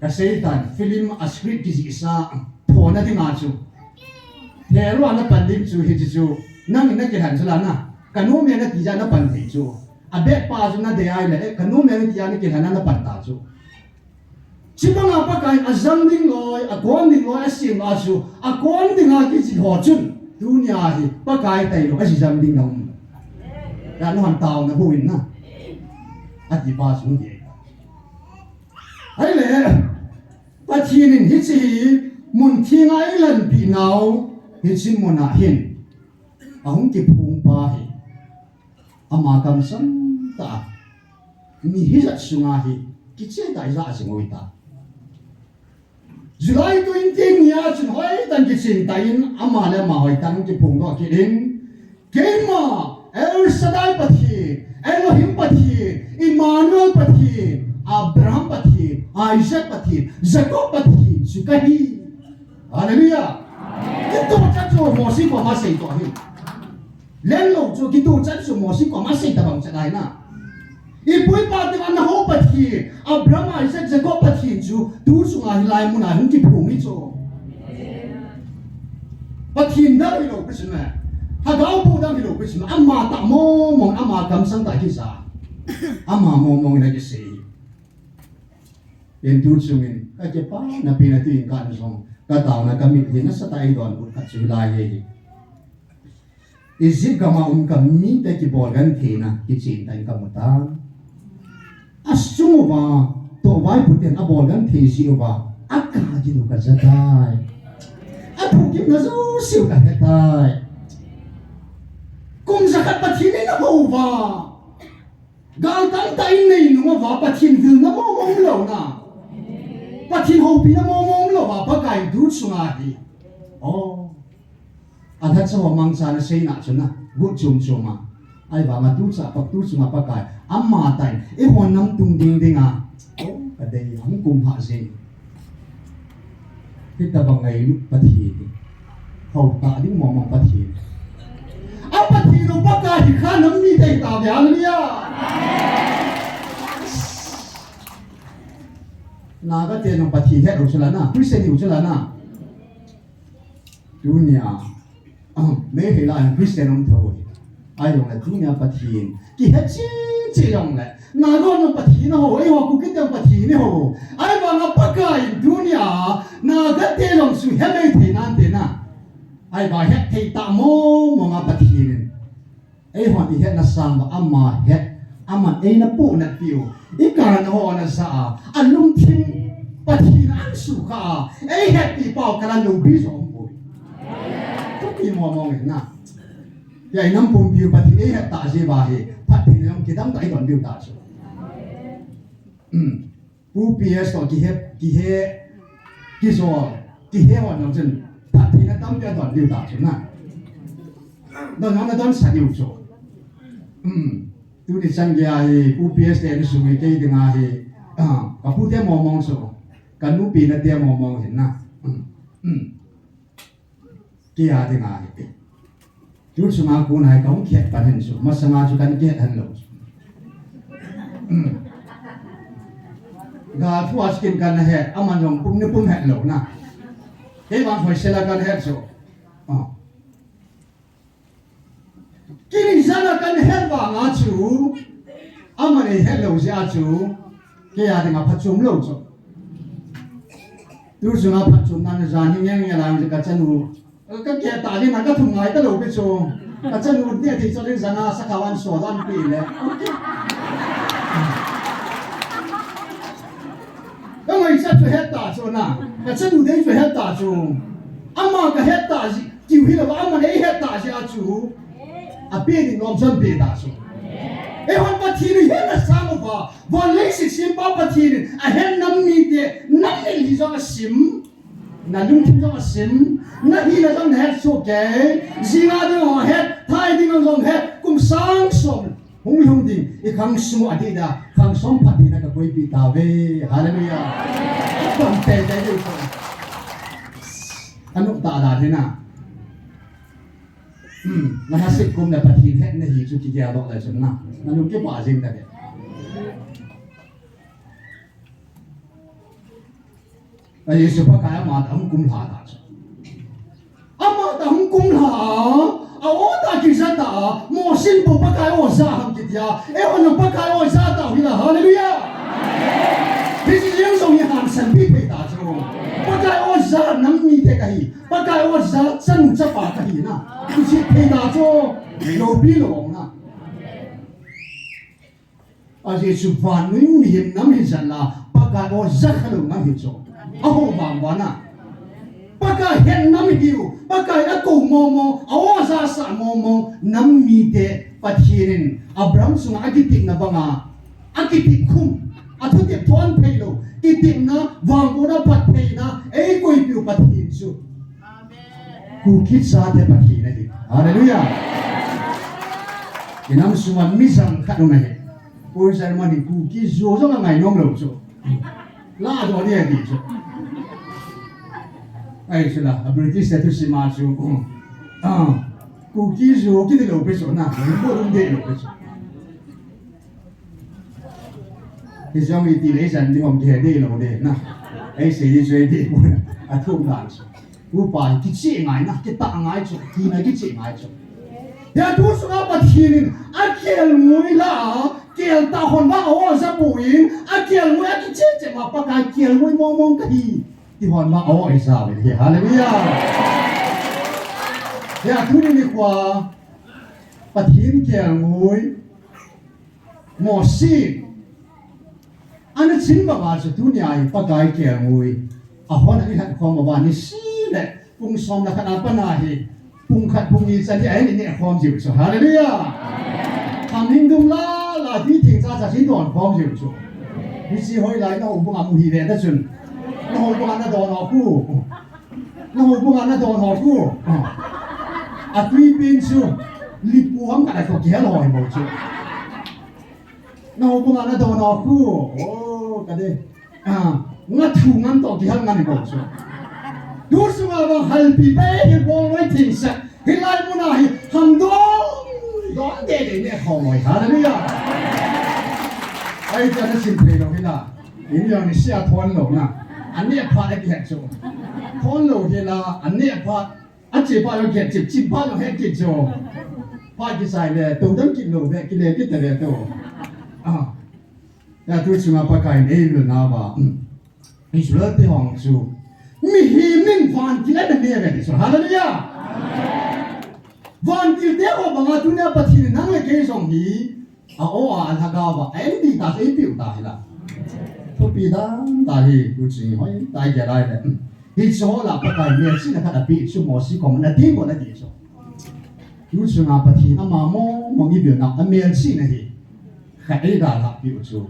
Ka Satan, film a script kijihsa, thona dinga chu. Hero a na pan ding chu hiche chu, nangin na kilhen chu la na. Ka nom e na ti jeh a na pan thei chu. A bad pa chu na dei ahile, eh, ka nom e na ti a na kilhen a na pan ta chu. Chibanga Pakai in ajang ding loi, akon ding loi, asem a chu, akon dinga kijih ho chun, tunia hi, Pakai tailou, ajijang ding na um. Ya nu han tao na hu in na. Ati pa chu hung ti. Ahile, Pathen in hiche hi mun theng a eilanpi nau, hiche mun a hin ahung kiphong pa hi, ama kamsang tah a, mi hijat sunga hi kichen tah a ijat jing u hita. July twenty ni a chun hoitah in kichen tah in, ama le ama hoitah in kiphong doh kit in, Keima, El Shaddai Pathen, Elohim Pathen, Emmanuel Pathen, Abraham Pathen, Isaac Pathen, Jacob Pathen chu kahi. Hallelujah. Kituh chan chu Mose koma sei toh ahi. Lenglou chu kituh chan chu Mose koma sei tabang chan ahi na. Ipu ipa te ana hou Pathen, Abraham, Isaac, Jacob Pathen chu, tu chunga hilai muna hung kiphong hi chu. Pathen dang hilou pi chu me. Lhagao pu dang hilou pi chu me. Ama tah mong mong, ama kamsang tah kisa. Ama mong mong in akisei. Hin tu chungin, ka kipana pen a tuin ka na jong, ka taona ka mitlhi nasatah a eidonbut khat chu hilai hi. Egypt gam a um ka mite kibol gentheina, kichen tah in ka mu tai. Asung uva, toh vaipo ten abol genthei jeh uva, akah gin u ka ja tai. Athugimna jouse u ka he tai. Kum jakhat Pathen in eina hou uva. Gal tamtah in nei nung uva, Pathen vilna mong mong umlou na. Pathen houpina mong mong umlou va, Pakai in tu chunga hi. Oh. Alhacha ho mangcha na seina chu na, gut chom chom a. Ahivanga tu cha, pa tu chunga Pakai, ama tah in, eihon nam tung ding dinga. Oh, ka dei, hung kum ha jeng. Hitabang ngailut Pathen. Hou tah ding mong mong Pathen. A Pathen u Pakai hi kha nam mite tave, hallelujah. Naga te jong Pathen het u chu la na, Christian u chu la na. Tunia, ah, Meitei lai Christian um tho. Ahijongle tunia Pathen kihe cheh cheh jongle, Naga hon jong Pathen ahou, eiho Kuki te jong Pathen ihou. Ahivanga Pakai in tunia, Naga te jong chu he Meitei nante na. Ahivang het thei tah mong mong a Pathen in eihon ihetna sang uva ama het, aman eina pohnat piu, ikana ho ana ja a, alungthim Pathen in asukha a, eihetpi pau kana loupi jo umpoi. Thupi mong mong in na. Hijeh in nam pumpiu Pathen in eihet tah jeh uva hi, phattheina jong kidang tah idon diu ta chu. Pu P S toh kihe, kihe, kijol, kihe hon jong chun, phattheina tampi adon diu ta chu na. Don jong nadon sa diu chu. Tuni chan geiya hi Pu P S te insung hi kei dinga hi, ah, kapu te mong mong chu, kanupi nate mong mong hin na. Kei a dinga hi. Tuchunga kona hi kahung kihet pan hin chu, masanga chu kana kihet hen lou chu. Gal thu a chu kin kana het, aman jong pum ni pum het lou na. Kei vang hoisel a kana het chu. Kin ijat a kana het vanga chu, aman eihet lou jeh a chu, kei a dinga phatchom lou chu. Tuchunga phatchomna ni jan hi ngeng ngel a chu kachanu, kakeh tah ding a kathum ngai talou pi chu. Kachanu neh thei chol in janga sakha van so dan pi le. Kangaichat chu het ta chu na. Kachanu dei chu het ta chu. Ama kahet ta jeh, tiu hilou a aman eihet ta jeh a chu. Ape ding nom chun pe ta chu. Eihon Pathen in hetna sang uva, von leiset sempa Pathen in ahet nam mite, nam nilhih jong asim, nalungthim jong asim, nahina jong nahet soh kei, jing a ding jong het, thai ding jong het, kum sang som hung lhung ding, ikhang sung u adih dia, khang som phattheina kaboipi tauve. Hallelujah. Apang teitei diu chu. Anop tah dan hi na. Nahasik kum le Pathen hetna hi chu kigel doh le chun na, nalung kipah jing tave. Ajeh chu Pakai amatah hung kumlha ta chu. Amatah hung kumlha a, a-o tah kija ta a, Mosen bou Pakai o ja ham kiti a, eihon jong Pakai o ja tau hila, hallelujah. Hiche jeng jong hi hansanpi thei ta chu. Pakai o ja nam mite kahi, Pakai o ja chanu chapa kahi na, kicheh thei ta chu, loupi lou na. Ajeh chu vannoi mihem nam hijat la, Pakai o ja khalou nam hi chu. Ahou vang uva na. Pakai het nam hiu, Pakai akou mong mong, a-o ja sah mong mong, nam mite Pathen in Abraham chunga akitepna banga, akitep khum, athutep thon theilou, kitepna, vangbohna, phattheina, eikoipiu Pathen chu. Kuki chate Pathen ahi. Hallelujah. Inam sunga mi jang khat um ahi. Pu German in Kuki jo jong angai nom lou chu. La jo ni ati chu. Ahi chu la, a British te thusim a chu. Ah, Kuki jo kiti lou pi chu na. Ko dum de lou pi chu. Hijong iti le ijat ding ham kihe ding lou ding na. Eisei ding chu eiti pon. Athum dan chu. Upa hi kicheh ngai na, kitah ngai chu, hina kicheh ngai chu. Hia thu sunga Pathen in akelngoi la, kel tah hon vang a-o ja poi, akelngoi akicheh cheh ma Pakai kelngoi mong mong kahi. Ti hon vang a-o eija uvin ahi. Hallelujah. Hia tuni nikho a Pathen kelngoi Mosi ana chin banga chu tunia hi Pakai kelngoi ahon a ilhat khom uva nisi le pung som le khat a pat a hi pung khat pung ni chan hi ahin neh khom jiu chu. Hallelujah. Khamhing dum la la ti theng cha cha hin don khom jiu chu. Hiche hoilai na houbung a mu hi ve ta chun. Na houbung a na don ho khu. Na houbung a na don ho khu. Atui pen chu. Lipu ham khat a ko kihel ho hi mo chu. Na houbung a na don ho khu. Oh, ka de. Ah, nga thu ngan to kihel ngan ko chu. Tu sunga vang halpi pe hi bol noi thing sa. Hilai muna hi ham don. Don de de ne ho moi. Hallelujah. Ai ta na sin pe lo hila. Ini yang ni sia thon lo na. Ani pha de ki het chu. Thon lo hila, ani pha. Ache pa lo kihet chip, chip pa lo het kit chu. Pa kisai le, to dam kit lo ve, kile kit ta ve to. Ah. Ya tu chunga Pakai in eivil nauva. Hmm. Israel te hung chu. Mihem in van kile na ne ve chu. Hallelujah. Vantil te ho banga tunia Pathen in nang le kei jong hi a-o a, a lhagao a, a-en ding ta, eipeh u ta hi la. Thupi dan ta hi, tu chu hoi ta hi, kei lai le. Hiche ho lah a Pakai melchihna khat apeh chu Mosi koma, na ding go na ti chu. Tu chunga Pathen ama mong mong i vil na, a melchihna hi khat eidalhah peh u chu.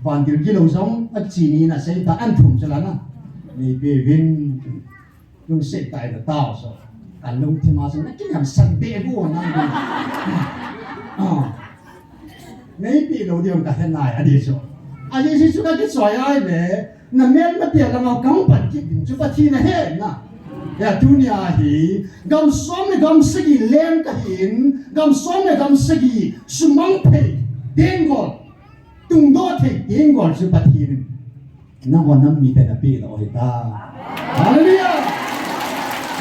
Vantil gilou jong a chini na sei ta, an thum chu la na. Nei pe vin. Nung sei tai na tao so. Ka lungthim a so na kinam san be bu na. Ah. Nei pe lou ding ka he nai a di so. A di si chu ka kichoi ai le. Na mel ma tia langa kam pan kit ding chu Pathen ahe na. Ya tunia hi gam som le gam sagi leng ka hin, gam som le gam sagi sumang thei, teng gol, tungdoh thei, teng gol chu Pathen in nangho nam mite na peh lou ahi ta. Hallelujah.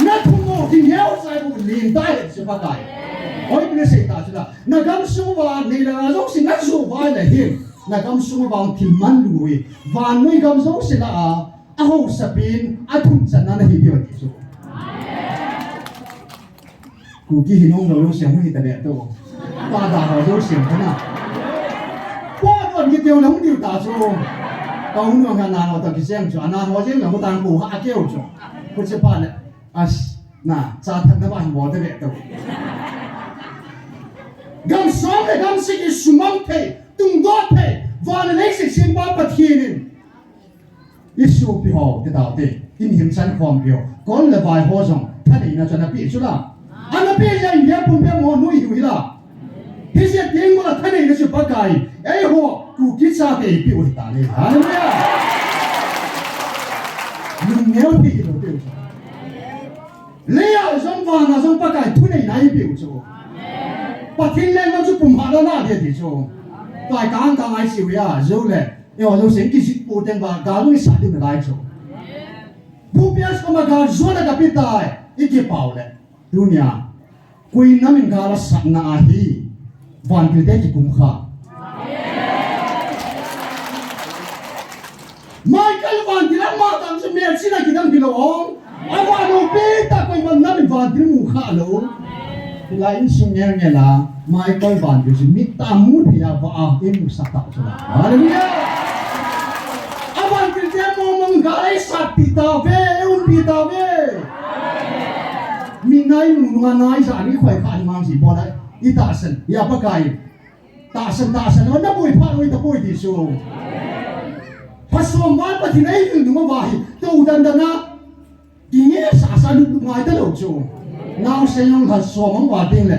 Na thum mo ding neo sai bu lin ta he chu Pakai. Hoi, na sei ta chu la. Na gam sung uva, nei le gou jouse na joh uva le hin, na gam sung uva thil manlu hi, vannoi gam jouse lah a, a haosapen, a thumchanna na hi diu ahi chu. Kuki hi nom lou jouse hung hi ta le to. Pa da ho jouse ta na. Pa don ki teu na hung diu ta chu. Ka hung nung ka na ho ta kisem chu. Ana ho jeng na ho tang ku ha keu chu. Ku che pa le. As, na, cha thak na ba hin bol ta ve to. Gam som le gam sagi sumang thei, tungdoh thei, van le leiset sempa Pathen in i sopi ho, ti tau te, i mihem chankhompi ho, kol le vai ho jong thaneina chu ana pe chu la. Ana pe jeh in India pumpi a mo nu i hiu hi la. Hiche teng mo la thaneina chu Pakai, eiho Kuki chate eipeh u hi ta le. Hallelujah. Lungneo thei hilou peh u chu. Leiya jong vana jong Pakai thuneina eipeh u chu. Pathen lenggam chu pumkhat a na dia ti chu. Tua hi ka ang ka ngai siu ya, jou le. Eiho jouse kijih pou teng va, gal jong i sat diu nalai chu. Pu P S koma gal jona ka pe tai, i kipah u le. Tunia. Koi nam in gal asatna ahi, vantil te kikum kha. Michael vantil ama tah chu melchihna kidang kilou ong. Avan houpi tah koiman nam in vantil mu kha lou. Hilai insung ngel ngel a, Michael vantil chu mit tah a mu thei a, vah a eimusah tah chu la. Hallelujah! Avantil te mong mong gal eisat pi tauve, eiumpi tauve. Mi nai mu nunga nai sa ni khoi kha ni mang si bol ai. I tahsan, ya Pakai. Tahsan, tahsan, na boi pha lou i ta boi ti chu. Phasom val Pathen ei vil nunga va hi, to dan dan a. Kinge sa sa lut lut ngai ta lou chu. Naosen jong lhasom ang va ding le.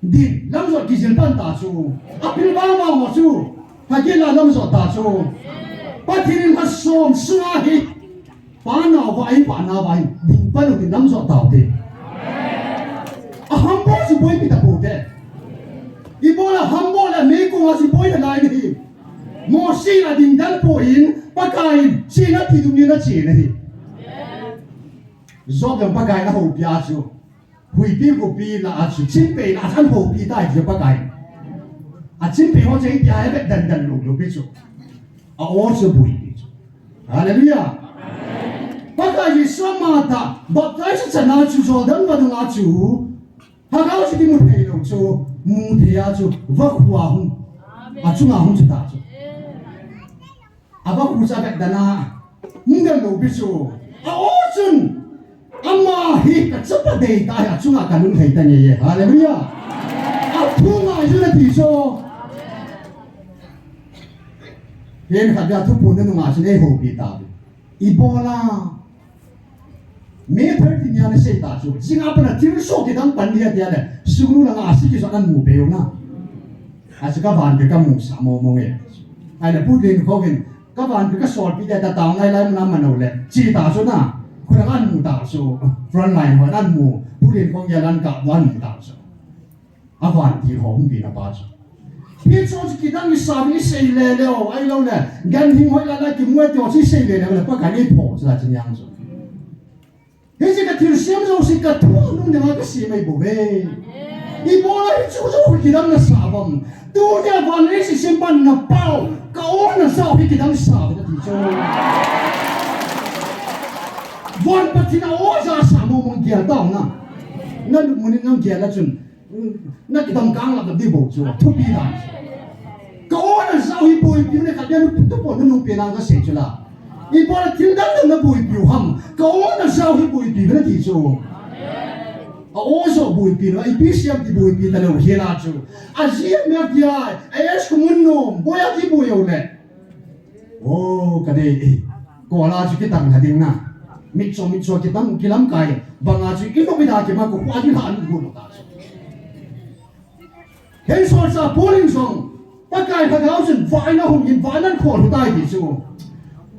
Din, lamjot kijil pan ta chu. Apil vang vang ho chu. Pha kit la lamjot ta chu. Pathen in lhasom sunga hi. Pa nao va, ei pa nao va hin ding pan u tin lamjot tau te. A hambol chu boipi ta pou te. Ibola hambol a meikong a chu boi nalai nahi. Mosi a ding dan poi in Pakai in chena ti dum ni na chena hi. Job jong Pakai in ahoupi a chu. Huipi khopi lah a chu, chingpei lah a chu, an houpi tai chu Pakai. A chingpei ho chu itia avet dan dan lou lou pi chu. A o chu buipi chu. Hallelujah. Pakai Jesu ama tah, baptize chan a chu, Jordan vadung a chu. Lhagao chu kimu thei lou chu, mu thei a chu, vakhu a hung. A chunga hung chu ta chu. A vakhu chu avet dan a, hung dan lou pi chu. A o chun, ama hi ka chapa dei ta hi, a chunga ka lung hei ta nge. Hallelujah. A thu ngai chu na ti chu. Hin khat dia thuphon na nunga chun ei houpi ta. Ibola. May thirteen nia na sei ta chu. Jing a pat a thil soh kidang pan dia tia le. Sungnu langa a si kiso an mu pe u na. A chu ka van ke ka mu sa mo mo nge. Ai le Pu Len Khong in ka van ke ka sol pi dia ta tao ngai lai mun a man u le. Chi ta chu na. Khu langa an mu ta chu. Front line ho an mu. Pu Len Khong ya lan ka van mu ta chu. A vantil ho hung pi na pa chu. Pi chu chu kidang i sa i sei le le o, ai lo le. Gan hing hoi la la ki muai ti o chi sei le le o le Pakai nei pho chu la chin yang chu. Hiche ka thilsem jouse ka thu nung ding a ka sem ahi bou ve. Ibola hichu chu kidang na sa uvam. Tunia van leiset sempan na pao, ka o na sa u hi kidang sa uve ka ti chu. Van Pathen a o ja sa mo mong gel tao na. Na lupmun in nang gel a chun, na kidam kang lap di bou chu, thupi dan. Ka o na jao hi boipi u le khat dia nu tu po nu nung pe nang ka sei chu la. Ibola thil dang dang na boipi u ham, ka o na jao hi boipi u na ti chu. A o jao boipi u, ipi siam ti boipi ta lou hi la chu. A ji a mia kia, a es kumun nom, boi a ki boi u le. O, ka dei, eh, ko la chu kitang ha ding na. Mitcho, mitcho kitang, kilamkai. Banga chu, ino mi da kima ko, kwa ju la lu ko ta chu. Hei solchah Paul in jong, Pakai Lhagao chun, vain ahung in, vain ahin khol u tai ti chu.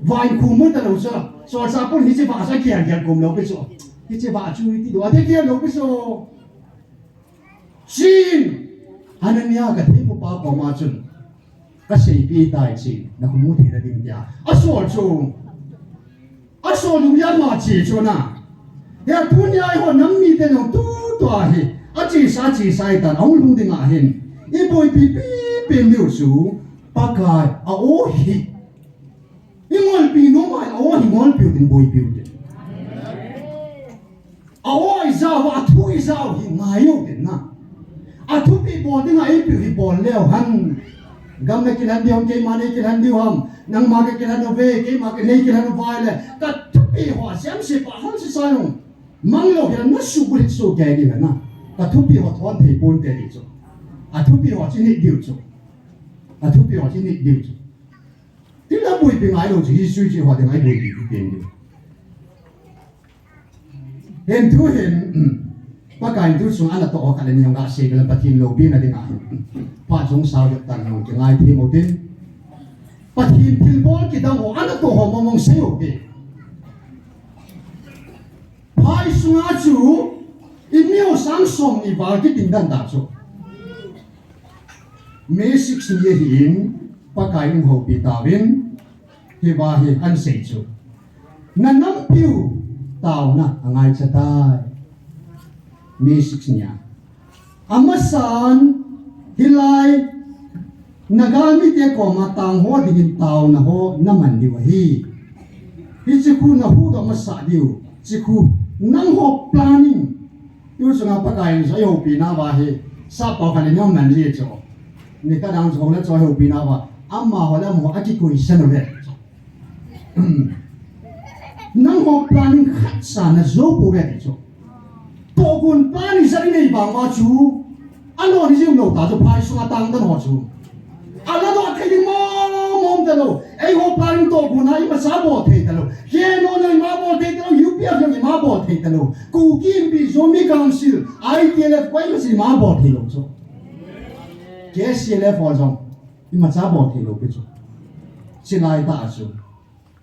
Vain khu mu ta lou chu. Solchah Paul hiche vah chu akial kial kum lou pi chu. Hiche vah chu ti lou, ati kial lou pi chu. Chin, Hanania ka thempu pa koma chun, ka seipeh tai chin, na khu mu thei na ding tia. A sol chu, a sol u ya ma chi chu na. Ya tunia eiho nam mite jong tutua hi, a chesa, chesa i tan, ahung lhung ding ahin. I boipi pi pi diu chu, Pakai, a o hi. I ngolpi nom a, a o hi ngolpi u tin boipi u tin. A o i jao, a thu i jao hi ngai u tin na. A thupi bol ding a ipi hi bol leu hen. Gam na kilhen diu ham, keima nei kilhen diu ham. Nangma ka kilhen uve, keima ka nei kilhen uve le. Ka thupi ho, siam si pa hal si sa nung. Mang lou hi na su bu hi su ke diu na. Ka thupi ho thon thei pon te diu chu. A thupi ho chi ni diu chu. A thupi ho chi ni diu chu. Tin la boipi ngai lou chu, history chu ho te ngai boipi pi pen diu. Hin thu hin, Pakai thu sung ana toh ho khat le ni hung ga sei bela Pathen loupina dinga hin. Phat jong sao dep tan hung kingai thei mo tin. Pathen thilbol kidang ho ana toh ho mong mong sei u te. Phai sunga chu, i miu sang som ni val kiding dan ta chu. May six ni ahin, Pakai in houpi tauvin, hiva hi ahin sei chu. Na nampiu taona angaicha tai. May six ni a. Amasan hilai na galmite koma tang ho dingin taona ho na man diu ahi. Hiche khu na huhdoh masa diu. Hiche khu nangho planning. Tuchunga Pakai in jong eihoupina uva hi, sap pao khat le ni hung man ji chu. Ni khat dang chu hung le chu eihoupina uva, amaho le amaho akikoi san uve. Nangho planning khatcha na jou pouve ti chu. Tohgon plan ijat inei vang uva chu, alon ijing lou ta chu, phai sunga tangdan ho chu. Ala doh thei ding mong mong talou. Eiho planning tohgon a imacha bol thei talou. K N O jong ima bol thei talou. U P F jong ima bol thei talou. Kuki Inpi Zomi Council, I T L F, koi imacha ima bol thei lou chu. K C L F ho jong imacha bol thei lou pi chu. Chulai tah chu.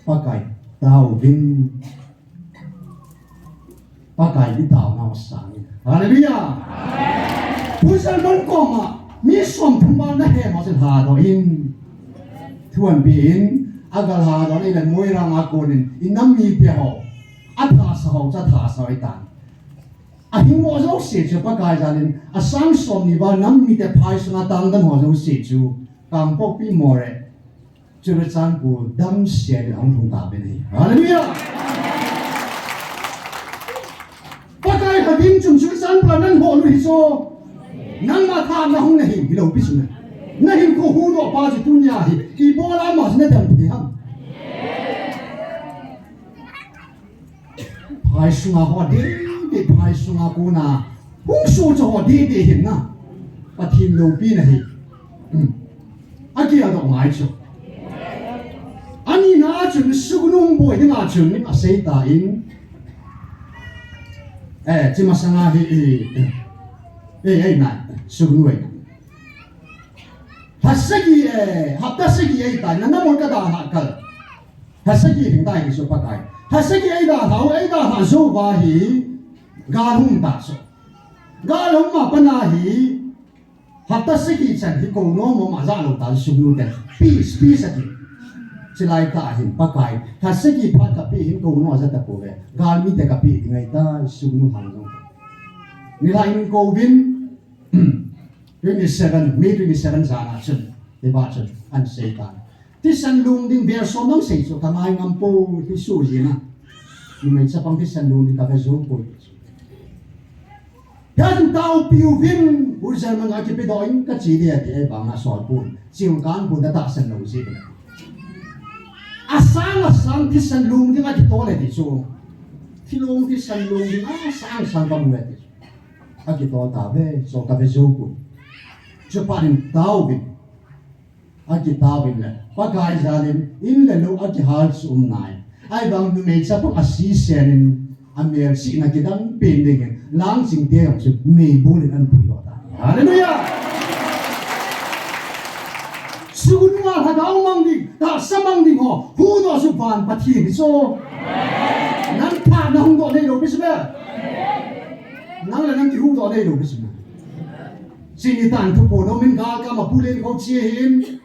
Pakai taovin. Pakai i taona u sangin. Hallelujah. Pu Salmon koma mi somthum val na hem ho chu lhadoh in. Thu ahin pe in, agal lhadoh in, Moirang a konin, i nam mite ho. Athasa ho chu athasa u ahitan. Ahing mo jouse chu Pakai jalin, asang somni val nam mite phai sunga tangdan ho jouse chu. Kangpokpi, Moreh. Churachandpur damsel in ahung lhung tauvin ahi. Hallelujah! Pakai Lhagao chun Churachandpur a nahin hol u hi chu. Nangma tha na hung nahi, hilou pi chu na. Nahin khu huhdoh pa chu tunia hi. Ibola ama chu na dam thei ham. Phai sunga ho ding, ding phai sunga kona. Hung sohcha ho ding ding hin na. Pathen loupina hi. Hmm. Akidoh ngai chu. Anina chun Sugnu boi dinga chun asei tan. Eh, chi masanga hi, eh, eh, eh, na, Sugnu eh. Lha sagi, eh, hapta sagi eh ta, na na mo ka da ha kal. Lha sagi hin ta hi chu Pakai. Lha sagi ei dalhau, ei dalha jou uva hi gal hung ta chu. Gal hung ma pana hi hapta sagi chan hi kou nom nom a ja lou ta Sugnu ten. Peace, peace ati. Chulai tah hin Pakai. Lha sagi phat kape hin kou nom a ja tapouve. Galmite kape ding ahitai Sugnu lhang jong. Nilhah in kouvin. Twenty seven, May twenty seven jan a chun, hiva chun, ahin sei tan. Thisan lung ding vel som nang sei chu, ka ngai ngam poi, hi su jin a. Numei chapang thisan lung ding ka ve jou poi. Kan tao piu vin, u German a kipe doh in ka chi dia ti ai bang a sol pun. Chiu kan pun da ta san lo si. Asang asang thisan lung ding a kitol e ti chu. Thilung thisan lung ding asang sang ka mu e ti chu. A kitol ta ve, so ka ve zo ku. Chupa in tao vin. A kitao vin le. Pakai jalin, in le lo a kihal chu um nai. Ai bang numei chapang a si senin, a mel si na kidang pen ding in. Lang ching te ang chu, mei bulin an pui lo ta. Hallelujah! Sugun nga ha dau mang ding, ta sa mang ding ho, hu do su van Pathen hi so. Nan pha na hung do nei lo pi su be. Nang le nang ki hu do nei lo pi su be. Sini tan thu po no min gal ka ma pu len ko chi hin.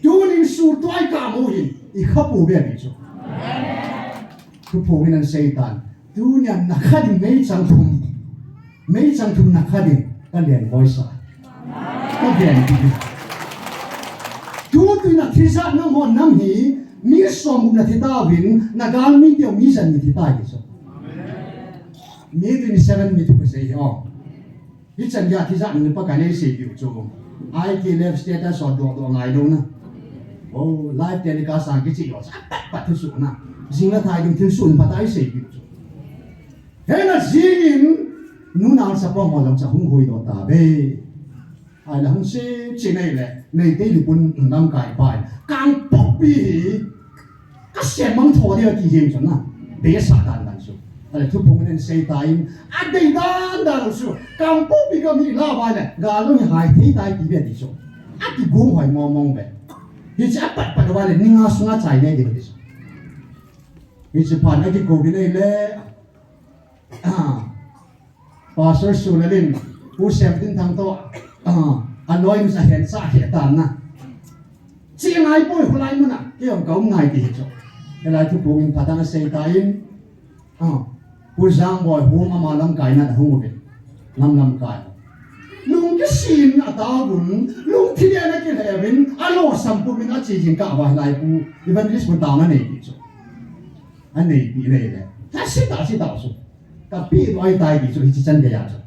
Tunin su tuai ka mo hin. I kha pu be ni chu. Thu po min an sei tan. Tunia na kha ding mei chang thum. Mei chang thum na kha ding. Ka len boi sa. Ka ven ding. Tu tu na thi sa nang ho nam hi. Mi som na thi ta vin. Na gal mi teo mi san mi thi ta ki chu. Mi tu ni seven mi thu ka sei ho. Hichan gei a thi jat ni Pakai nei sei piu chu. I T live status so do do ngai lo na. Oh, live telecast sang kichi lo. Sa pat pat thu su na. Jing la thai ding thil sun pat ai sei piu chu. He na jing in nu nau sa pong ho jong cha hung hoi do ta be. Ai la hung se chi nei le. Nei te li pun lam kai pai. Kangpokpi hi. Ka sem mang tho dia ti jeng chun na. Be sa dan dan su. Ale thu phung nen sei ta in. A dei dan dan su. Kangpokpi ka mi la ba le. Ga lo ni hai thei tai ti be ti su. A ti gu hoi mo mong be. Hi cha pat pat ba le ni nga su nga chai ne di be ti su. Hi cha pan a ki ko bi nei le. Ah. Pastor Sulalin, Pu Semtin thang to, ah, anoin sa hen sa he tan na. Chi ngai poi hulai mana, ke ong ka um ngai ti he cho. Helai thu pung in patang sei ta in. Ah. Pu Jang Boi hum ama lam kai na hung uvin. Lam lam kai. Lung kisin a ta gun, lung thi le na ki le vin, a lo sam pu min a chi jing ka ba lai pu, evangelist pu ta na nei ti cho. A nei pi nei le. Ta si ta si ta su. Ka pi do ai tai ti chu hi chi chan de ya chu.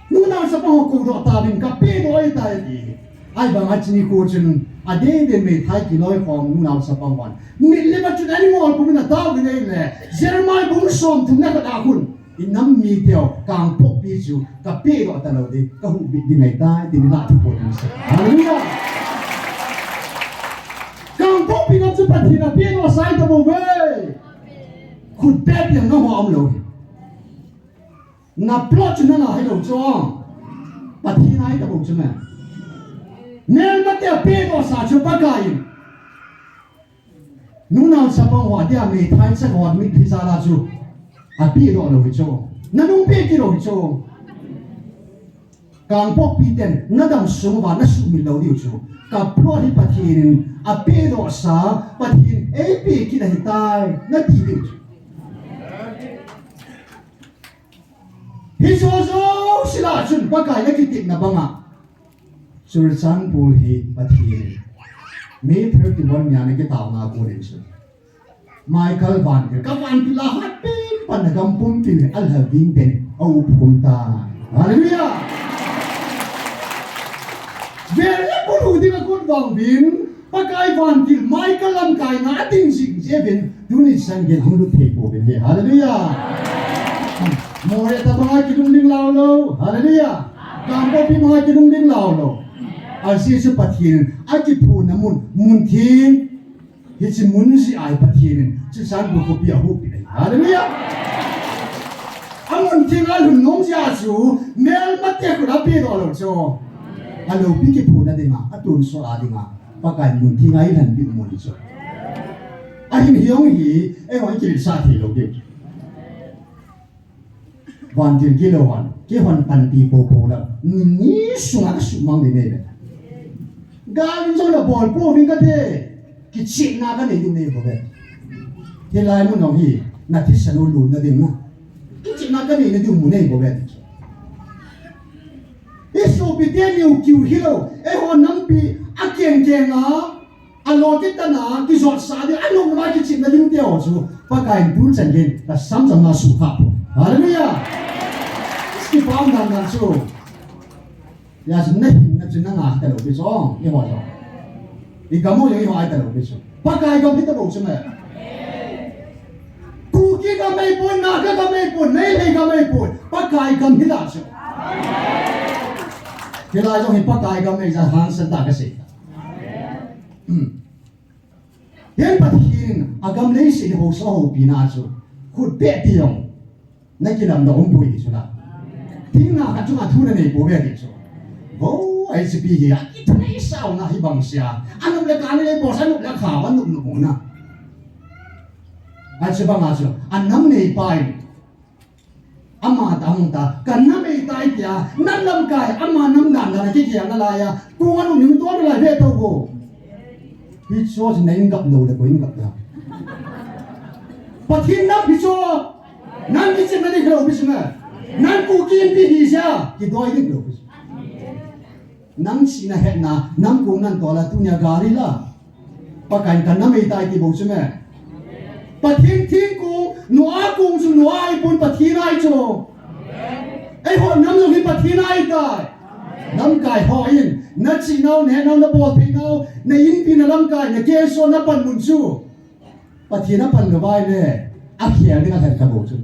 Nu nau sa pa ho ku do ta bin ka pi do ai tai ti. Ai ba ma chi ni ku chun a de de me thai ki loi khom nu nau sa pa wan. Mi le ma chun ani ngol ku na ta bi nei le. Jeremiah bung som thum na ka da hun. I nam mi teo, Kangpokpi chu, ka pe doh ta lou ding, ka huhbit ding ahitai, tin i lah thu pon in sa. Hallelujah! Kangpokpi ngam chu Pathen a pe doh sa ahi tabou ve. Khut beh piang ngam ho um lou. Na plot chu nang a hilou chu. Pathen a ahi tabou chu me. Melmate a pe doh sa chu Pakai in. Nunao chapang ho, adia meithai chang ho, mitlhi jal a chu. Ape doh lou hi chu. Nanung pe kit lou hi chu. Kangpokpi ten, nadam sung uva, nasuhmil lou diu chu. Ka plot hi Pathen in, ape doh sa, Pathen eipe kit ahitai, nati diu chu. Hiche jouse lah chun Pakai nakitepna banga. Churachandpur hi Pathen in May thirty-one nia nakitaona kon in chun. Michael vantil, ka vantil a hat pen pan a gam pumpi le alhavin ten a uphum tai. Hallelujah! Vel le pulu ding a kon vang vin, Pakai vantil, Michael lamkai na a ding jing jeh uvin, tuni chan gei hung lut thei pouvin le. Hallelujah! Moreh tabang a kilungding lou lou. Hallelujah! Kangpokpi bang a kilungding lou lou. Ajeh chu Pathen, akiphonna mun, mun theng. Hiche mun jeh a hi Pathen in, Churachandpur khopi a huhpi ahi. Hallelujah! A mun theng a lhun nom jeh a chu, melmate khut a pe doh lou chu. A loupi kiphonna dinga, a tonsot a dinga. Pakai mun theng a i lhanpi mun chu. Ahin hiong hi, eiho i kiletsah thei lou diu. Vantil kilou han, kihon panpi popo la. Ni, ni sunga ka sumang ding nei ve. Gal in jong na bol pouvin kate. Kichepna ka nei ding nei ve. Hilai mun jong hi, na thisan u lutna ding na. Kichepna ka nei na ding mu nei ve. I sopite niu kiu hilou, eiho nampi, akeng keng a, Alo kitana, kijot sa ding, anung ma kichepna ding teo chu, Pakai in tu chan gei, ka samjam na sukha po. Hallelujah! Kipah dan dan chu. Hijeh chun nahinna chu nanga hita lou pi chu, eiho jong. Igam u jong eiho a hita lou pi chu. Pakai gam hita bou chu me. Kuki gam ahipon, Naga gam ahipon, Meitei gam ahipon, Pakai gam hita chu. Hilai jong hi Pakai gam ahi jeh a hangsan tah kasei. Hmm. Hiche Pathen in agam leiset hi haosa houpi na chu, khut beh ti jong nakilamdoh um poi ti chu la. Thingna khat chunga thu nanei pouve ti chu. Vo, I C P hi akithei sao na hi bang sia. Anop le kha nalei bol sa, anop le kha, anop nop na. Hiche banga chu, anam neipa in Ama ta hung ta, ka nam ei tai tia, nam lamkai, ama nam dan dan a kikiang nalai a, kong a nung ning to nalai ve to go. Hichu chu nang gap lou le koi gap ta. Pathen nam hichu, nang kichim na ding lou pi chu me. Nang Kuki Inpi hi sia, kidoi ding lou pi chu. Nang sina hetna, nam kong nan tol a tunia gari la. Pakai in ka nam ei tai ti bou chu me. Pathen thingkong, Noah kong chu Noah ahipon Pathen ahi chu. Eiho nam jong hi Pathen ahi tai. Lamkai ho in, na chihnau, na hetnau, na boltheinau, na inpi, na lamkai, na keso, na panmun chu. Pathen a pan lou vai le, akhel ding alhen ta bou chu.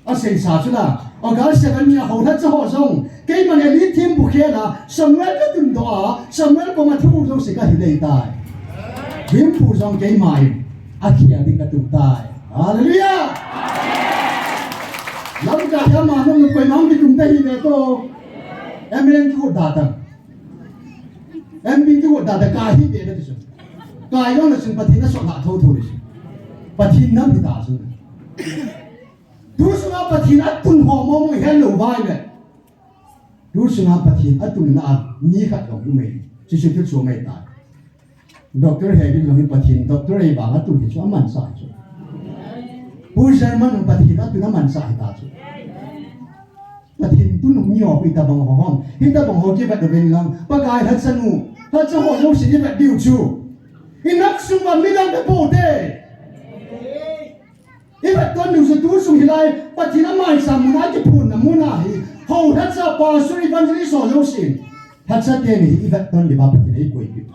Asei sa chu la, August seven ni a houlhacha ho jong, keiman Eli thempu khel a, Samuel ka tundoh a, Samuel koma thu jouse kahin nei tai. Thempu jong keima in, akhel ding ka tung tai. Hallelujah! Lamkai a ama nung koima hung kitung ta hi ve to. M L A kihot da tang. M P kihot da tang ka hi ve na ti chu. Ka jong na chun Pathen a sot la tho tho ni chu. Pathen nam hita chu. Tu sunga Pathen atun ho momo hi lou vai le. Tu sunga Pathen atun na a mi khat jong um e. Chuchu chu chu mai ta. Doctor Hegin jong hi Pathen, Doctor Hegin vang atun hi chu amansa chu. Pu German Pathen atun amansa hita chu. Pathen tun mi ho pi tabang ho hom. Hitabang ho kivet uvin lang. Pakai lhacha nu. Lhacha ho jouse kivet diu chu. Inam sung uva midang bep u te. I vet ton diu chu tu sung hilai, Pathen a maicham mun a kiphonna mun ahi. Houlhacha, pastor, evangelist ho jousen. Lhacha teni hi i vet ton diu va Pathen ei koi pi.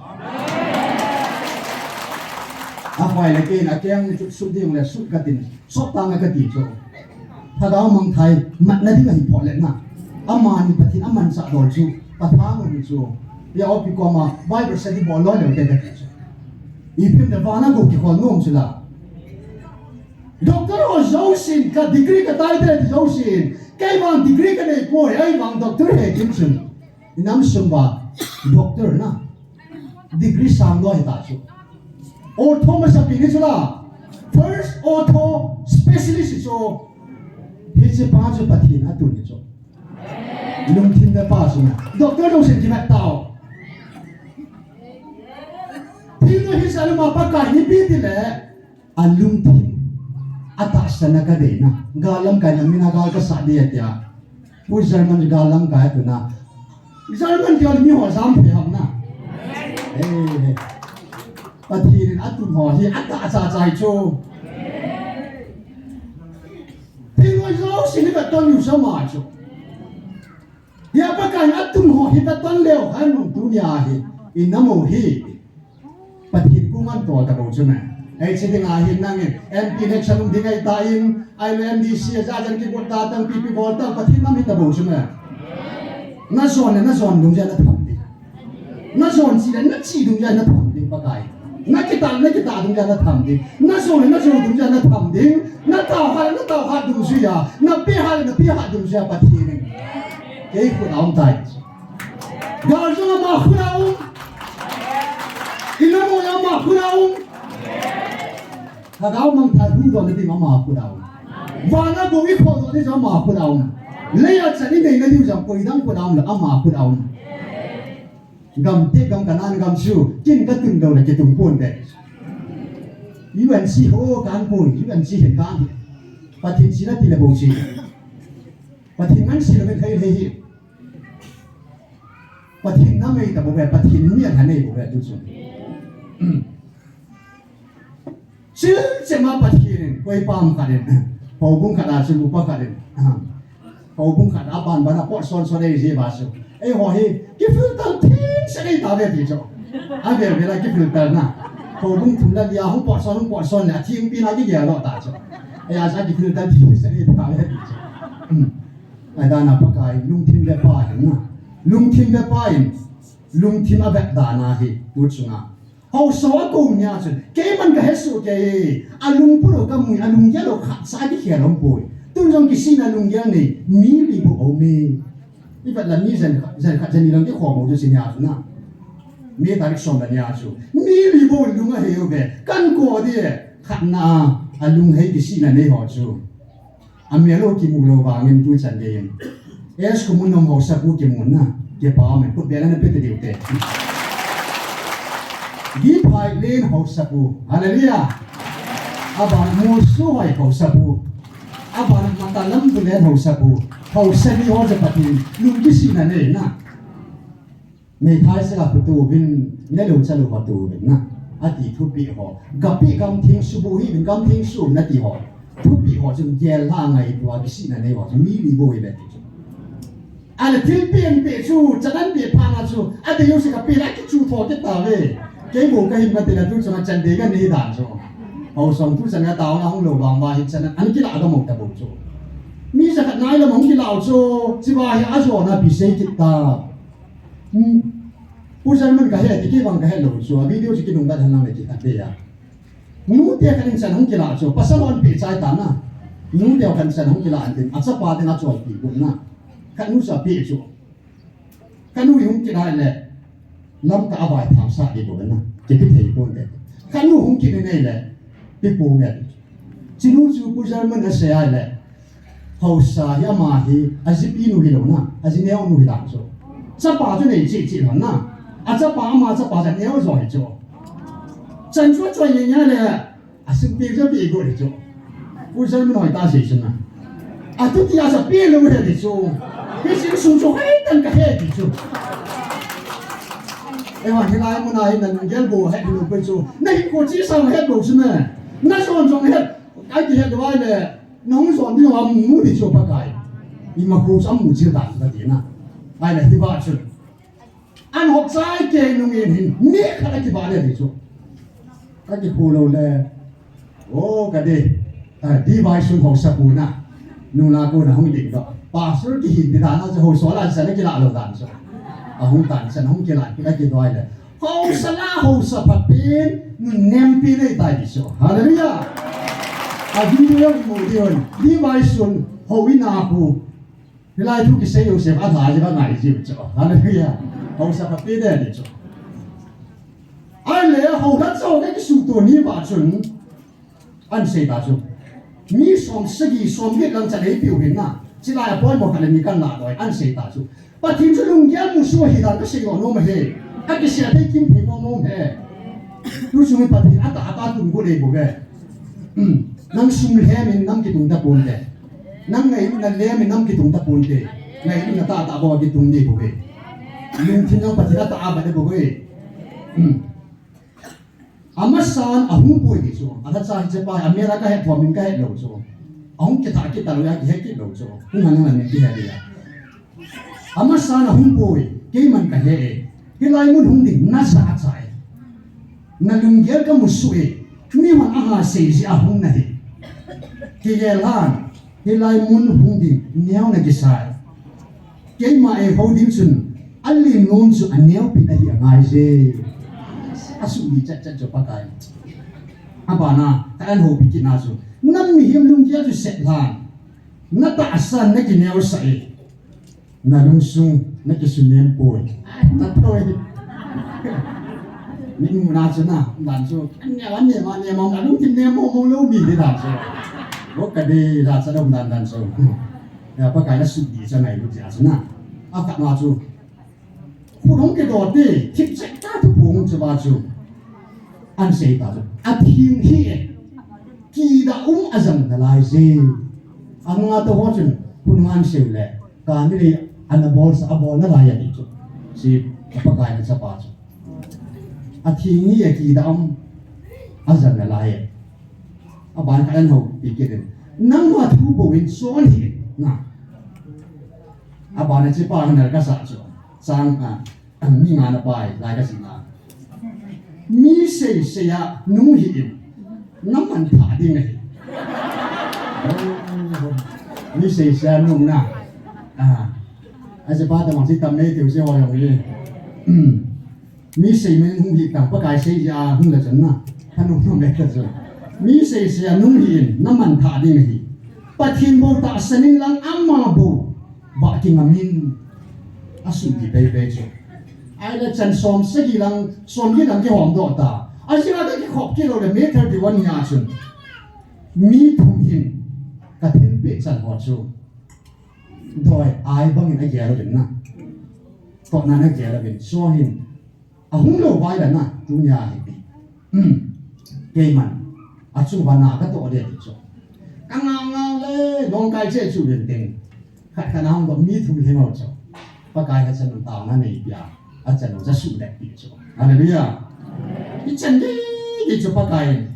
A hoi le kei na keng chu su ding le su ka tin. Sot tang ka ti chu. Lhagao mangthai matna ding ahi phoh le na. Amani Pathen a mansa dol chu. Pathen u chu. Ya opi koma Bible study bol loi le te ka ti chu. Ipi ham le vana go kikhol nom chu la. Doctor ho jousen ka degree ka tai te ti jousen. Kei vang degree ka nei poi, ei vang Doctor Hegin chun. Inam sung uva doctor na. Degree sang loi hita chu. Ortho masapen hi chu la. First ortho specialist hi chu. Hiche pa chu Pathen atun hi chu. Lungthim ve pa chu na. Doctor jousen kivet tau. Thil hi sa lama Pakai ni pi ti le. Alungthim, atahsan a kadeina. Gal lamkai na mina gal kasah ding atia. Pu German gal lamkai atuna. German gal mi ho jam phe ham na. Eh, Pathen in atun ho hi atahsa chai chu. Thil ho jouse hi katon u sa ma chu. Hia Pakai in atun ho hi katon leu, hai mun tunia hi. Inam u hi. Pathen koma tol ta bou chu me. Hiche dinga hin nangin M P election um ding ahi tan, ahilou M D C a jajan kigot ta tang, P P bol tang, Pathen nam hita bou chu me. Na jon le na jon dungjui a na tham ding. Na jon chi le na chi dungjui a na tham ding Pakai. Na kitah le na kitah dungjui a na tham ding. Na jo le na jo dungjui a na tham ding. Na tao hat le na tao hat dungjui a. Na pe hat le na pe hat dungjui a Pathen in. Kei khut a um tai. Gal jong ama khut a um. Inam u jong ama khut a um. Lhagao mangthai huhdoh na ding ama khut a um. Vana go ikhodoh ding jong ama khut a um. Leiya chan inei na diu jong koi dang khut a um le ama khut a um. Gam te gam kanan gam chu kin katun lou le kitung pon te. U N C ho kan pon, U N C hin kan hi. Pathen sina ti le bou si. Pathen man si le men thei thei hi. Pathen nam ei ta bou ve, Pathen mi a tha nei bou ve tu chu. Chil chema Pathen in, koi pam khat in. Houbung khat a chu nupa khat in, houbung khat a ban ban a pot son son ei ji ba chu, eiho hi kifilter theng se ei ta ve ti chu. A vel vel a kifilter na. Houbung thum le li a hung pot son hung pot son le a thingpi na kigel lo ta chu. Ei a chu kifilter theng se ei ta ve ti chu. Ahi dan a Pakai lungthim ve pa hin na. Lungthim ve pa in, lungthim a vet dan a hi tu chunga Haosa a kou nia chun, keiman ka hesoh kei, a lungput u ka mu, a lunggel u khat cha kikhel um poi. Tun jong kisihna lunggel nei, mi li bou um e. I vet le mi jen khat, jen khat, jen ni lang kikhom u chu si nia chu na. May tarik som le ni a chu. Mi li bou lung a hei u ve, kan kou di e, khatna a, a lunghei kisihna nei ho chu. A mel u kimu lou vangin tu chan gei in. Es Khumunom Haosapu kimu na. Kipa um in khut beng na pe te diu te. Di Phailen Haosapu. Hallelujah. Aban Molsohoi Haosapu. Aban Matalam Bulen Haosapu. Haosa ni ho ja Pathen lung kisihna nei na. Meithai sela phutu vin, nelu chalu phutu vin na. Ati thupi ho. Gapi gamtheng subu hi vin gamtheng su na ti ho. Thupi ho chun gel la ngai tua kisihna nei ho chun mi li bou hi ve ti chu. Ale thil pen pe chu, chanan pe pha na chu, ati yo se ka pe la ki chu tho ke ta ve. Kei bou ka him ka te la tu chun a chan de ka nei dan chu. Haosa tu chan ka ta na hung lou vang va hi chan an kila ka mo ta bou chu. Mi ja khat nai la mong kila chu, chi va hi a jo na bi sei kit ta. Hmm. Pu German ka he, ti kei vang ka he lou chu, a video chu kinung bat han lang le ki khat pe a. Nu te khat in chan hung kila chu, pasal hon pe chai ta na. Nu te khat in chan hung kila an tin, a chapa ding a chol pi gu na. Khat nu cha pe chu. Khat nu hung kila le, lam ka a vai tham sa di gu na. Ki pi thei gu de. Khat nu hung kila nei le, pi pu nge. Chi nu chu Pu German a sei a le. Haosa hi ama hi, a jipi nu hi lou na, a ji neo nu hi dan chu. Chapa chu nei chi chi lou na. A chapa ama chapa ja neo jo hi chu. Chan chu choi nia nia le, a sin pi chu pi gu hi chu. Pu German hoi ta sei chu na. A tu ti a sa pi lou he di chu. Pi sin sung chu hai tan ka he di chu. Ewa hilai mun a hi na gel bou he lou pe chu. Na hi ko chi sa he bou chu me. Na son jong he. Ai ti he lou ai le. Nahung jon ding a mu di chu Pakai. Ima khu sam mu chil dan ka ti na. Ai le ti ba chu. An hop chai ke nung in hin. Mi khat a ki ba le di chu. Ka ki khu lou le. O ka de. A, di bai sun Haosapu na. Nung la ko na hung ding do. Pastor ki hin di dan a chu Haosa la sa le ki la lou dan chu. A hung tan sa hung ki la ki la ki doi le. Haosa la, haosa phapen, nun nempi nei tai ti chu. Hallelujah. A video i mu di hon. Di vai sun, ho i na pu. Hilai thu kisei u se, a tha ji ba ngai ji chu. Hallelujah. Haosa phapen de ti chu. Ai le, ho la chau de ki su tu ni ba chun. An sei ta chu. Mi som sagi, som get lang cha lei piu hin na. Chilai a poimo khat le ni kan la doi. An sei ta chu. Pathen chu lunggel musu hi dan ka sei lo nom he. A kisei thei kim thei nom nom he. Tu sung Pathen a ta a ta tung gu lei bou ve. Hmm. Nang sum lhem in nam kitung ta pon te. Nang ngai na lhem in nam kitung ta pon te. Ngai na ta ta bou kitung ni bou ve. Lungthim nang Pathen a ta a ba de bou ve. Hmm. Amasan ahung poi ti chu. Atha cha hi chepa, amel a ka het thom in ka het lou chu. Ahung kitha kita lou a, kihe kit lou chu. Hung han hung han kihe dia. Amasan ahung poi, keiman ka he e. Hilai mun hung ding, na sa a chai. Na lunggel ka musu e. Mi hon a ha sei ji ahung na hi. Kigel han, hilai mun hung ding, neo na kisai. Keima ei ho ding chun, a lim nom chu a neopi na hi a ngai je. A sum ni chat chat chu Pakai. A bana, ka an ho pi kit na chu. Nam mihem lunggel chu set lhan. Na tahsan na kineo sa e. Na lungsung na kisunem poi. Ta thoi. Min mu na chu na, dan chu. An neo, an neo, an neo, na lungthim nem mo mo lou mi dan chu. Wo ka de la cha dom dan dan chu. Ya, Pakai na sut di cha nai lut ya chu na. A khat na chu. Khu dong ke do te, thip chek ta thu phung chu ba chu. An sei ta chu. A thing hi e. Kida um a jang na lai je. A nunga to ho chun, khu nunga an sei le. Ka ni le, an a bol sa, a bol na lai a ti chu. Si, a Pakai na chapa chu. A thing hi e, kida um a jang na lai e. A ban khat an ho pi kit in. Nangma thu bou in son hih in na. Abana chu pa na ka sa chu. Chang a, a mi nga na pai lai ka si na. Mi sei sei a nung hih in. Na man pha ding ahi. Mi sei sei a nung na. A. A se pa ta mang si tam nei tiu se ho yong ye. Mi sei men hung hi tang, Pakai sei a hung la chan na. Kha nung nung le ta chan. Mi sei sei a nung hi in, na man tha ding hi. Pathen bou tahsan in lang ama bou. Ba ki ngam in. A sum ki bei bei chu. Ai la chan som sagi lang, som ki lang ki hom doh ta. A jing a ta ki khop ki lo le May thirty-one ni a chun. Mi thum hin. Ka thin pe chan ho chu. Doi, ai bang in a gel in na. Ko na na gel in. So hin. A hung lo vai la na, tunia hi. Hmm. Keiman. A chung va na ka to de chu. Ka ngau ngau le, dong kai che chu den teng. Khat ka na hung mi thum hi ngau chu. Pakai ha chan ta na nei pia. A chan cha su de pi chu. Hallelujah. I chan de, de chu Pakai.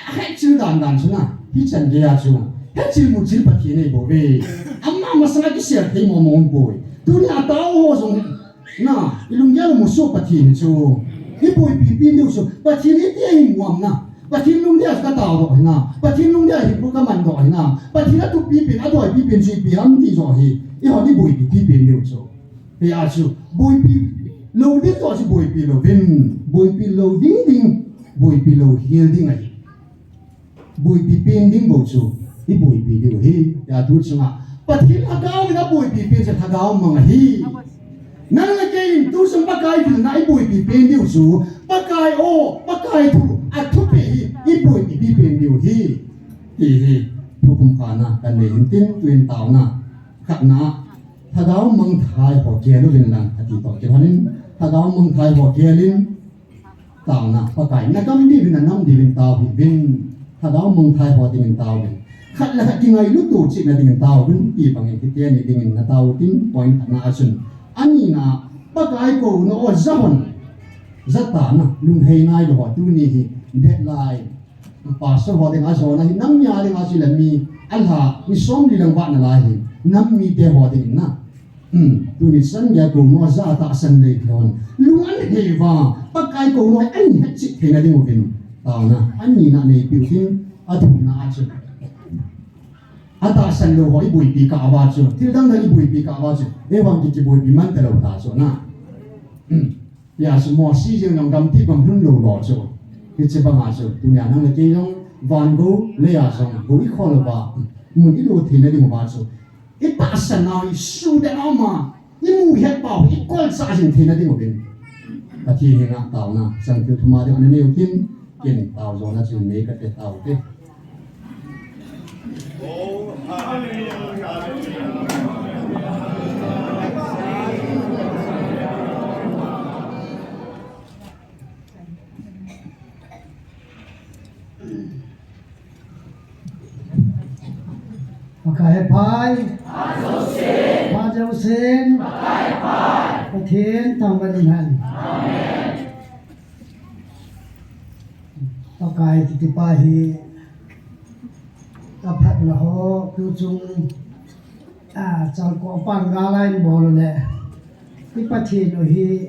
Hechil dan dan chu na, hichan gei a chu. Hechil muchil Pathen nei bou ve. Ama masanga kisel thei mo mo bou. Tuni a tao ho jong na, i lunggel muso Pathen chu. I boipi pen diu chu. Pathen i ti a hi muam na. Pathen lungdei a ka tao doh hi na. Pathen lungdei a hi pu ka man doh hi na. Pathen a thupi pen, a doipi pen chu ipi ham ti jo hi. I ho ni boipi pi pen diu chu. Hia chu. Boipi lo ding jo chu boipi lo vin. Boipi lo ding ding. Boipi lo hel ding ahi. Boipi pen ding bou chu, i boipi diu hi, tia tu chunga. Pathen lhagao in a boipi pen chu lhagao mang ahi. Nang le kei in tu chung Pakai vilna i boipi pen diu chu, Pakai o, Pakai thu, a thupi hi, i boipi pi pen diu hi. Hi hi, thuphum khana, kan nei hin tin, tuin taona, khatna, lhagao mangthai ho gel uvin lang, ati to kei honin, lhagao mangthai ho gel in, Taona, Pakai, na gam diuvin, na nam diuvin tao hih uvin. Lhagao mangthai ho dingin tao uvin. Khat le khat kingailut u chihna dingin tao uvin. Ti bangin kiti ni dingin na tao tin point khatna a chun. Anina, Pakai kouna o ja hon. Ja tana, lunghei nai lou ho tuni hi. Deadline. Pastor ho dinga jona hi, nam nia dinga chu le mi. Alha, ni som li lang vat nalai hi. Nam mite ho dingin na. Hmm, tuni chan gei a kouna ja tahsan lei thon. Lung an hei va, Pakai kouna an hetchet theina ding uvin. Taona, anina neipiu tin, athumna a chu. A tahsan lou ho i boipi kah uva chu. Thil dang dang i boipi kah uva chu. Ei vang ki, kiboipi man talou ta chu na. Hmm. Hia chu Mosi jeng jong gamti bang hun lou lou chu. Hiche banga chu. Tunia nang le kei jong van gou, lei a jong gou i khol uva. Mun i lo theina ding uva chu. I tahsan nau, i suhdet nau ma, i mu het pau, i kolchah jing theina ding uvin. Pathen henga taona, chang thil thum a ding ana neiu tin, ken tao jona chu nei kate tao te. Pakai pha. Pha jousen. Pakai pha. Pathen thangvah in hen. Amen. Pakai kiti pa hi aphatna ho tuchung, a, changkong panga lai bol le. I Pathen u hi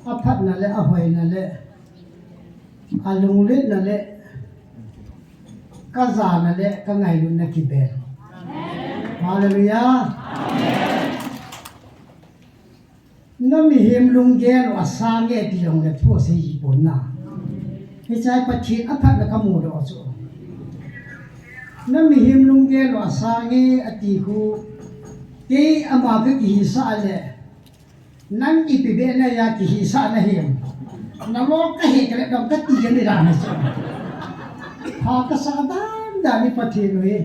aphatna le, ahoina le, alungletna le, kajana le, kangailutna kibel. Hallelujah. Na mihem lunggel u asang e ti jong le thu asei ji pon na. Hiche a Pathen aphatna kamu doh chu. Na mihem lunggel u asang e ati khu, kei ama kakihisah le, Nang ipi beh nahia kihisah nahim. Nalou kahe kale dong kati jeng ni dan ahi chu. Pha kasah dan dan ni Pathen u hi.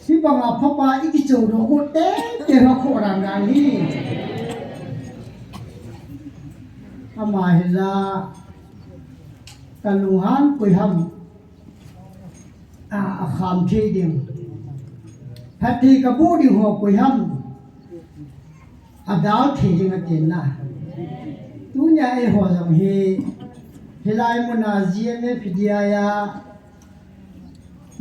Hibanga phapa i kichou doh got teng teng ho khoh dan dan hi. Ama hi la kalunghan koi ham. A, akham thei ding. Phatthei kaboh ding ho koi ham. Adal thei ding atin na. Tunia eiho jong hi, hilai muna G M F D I a,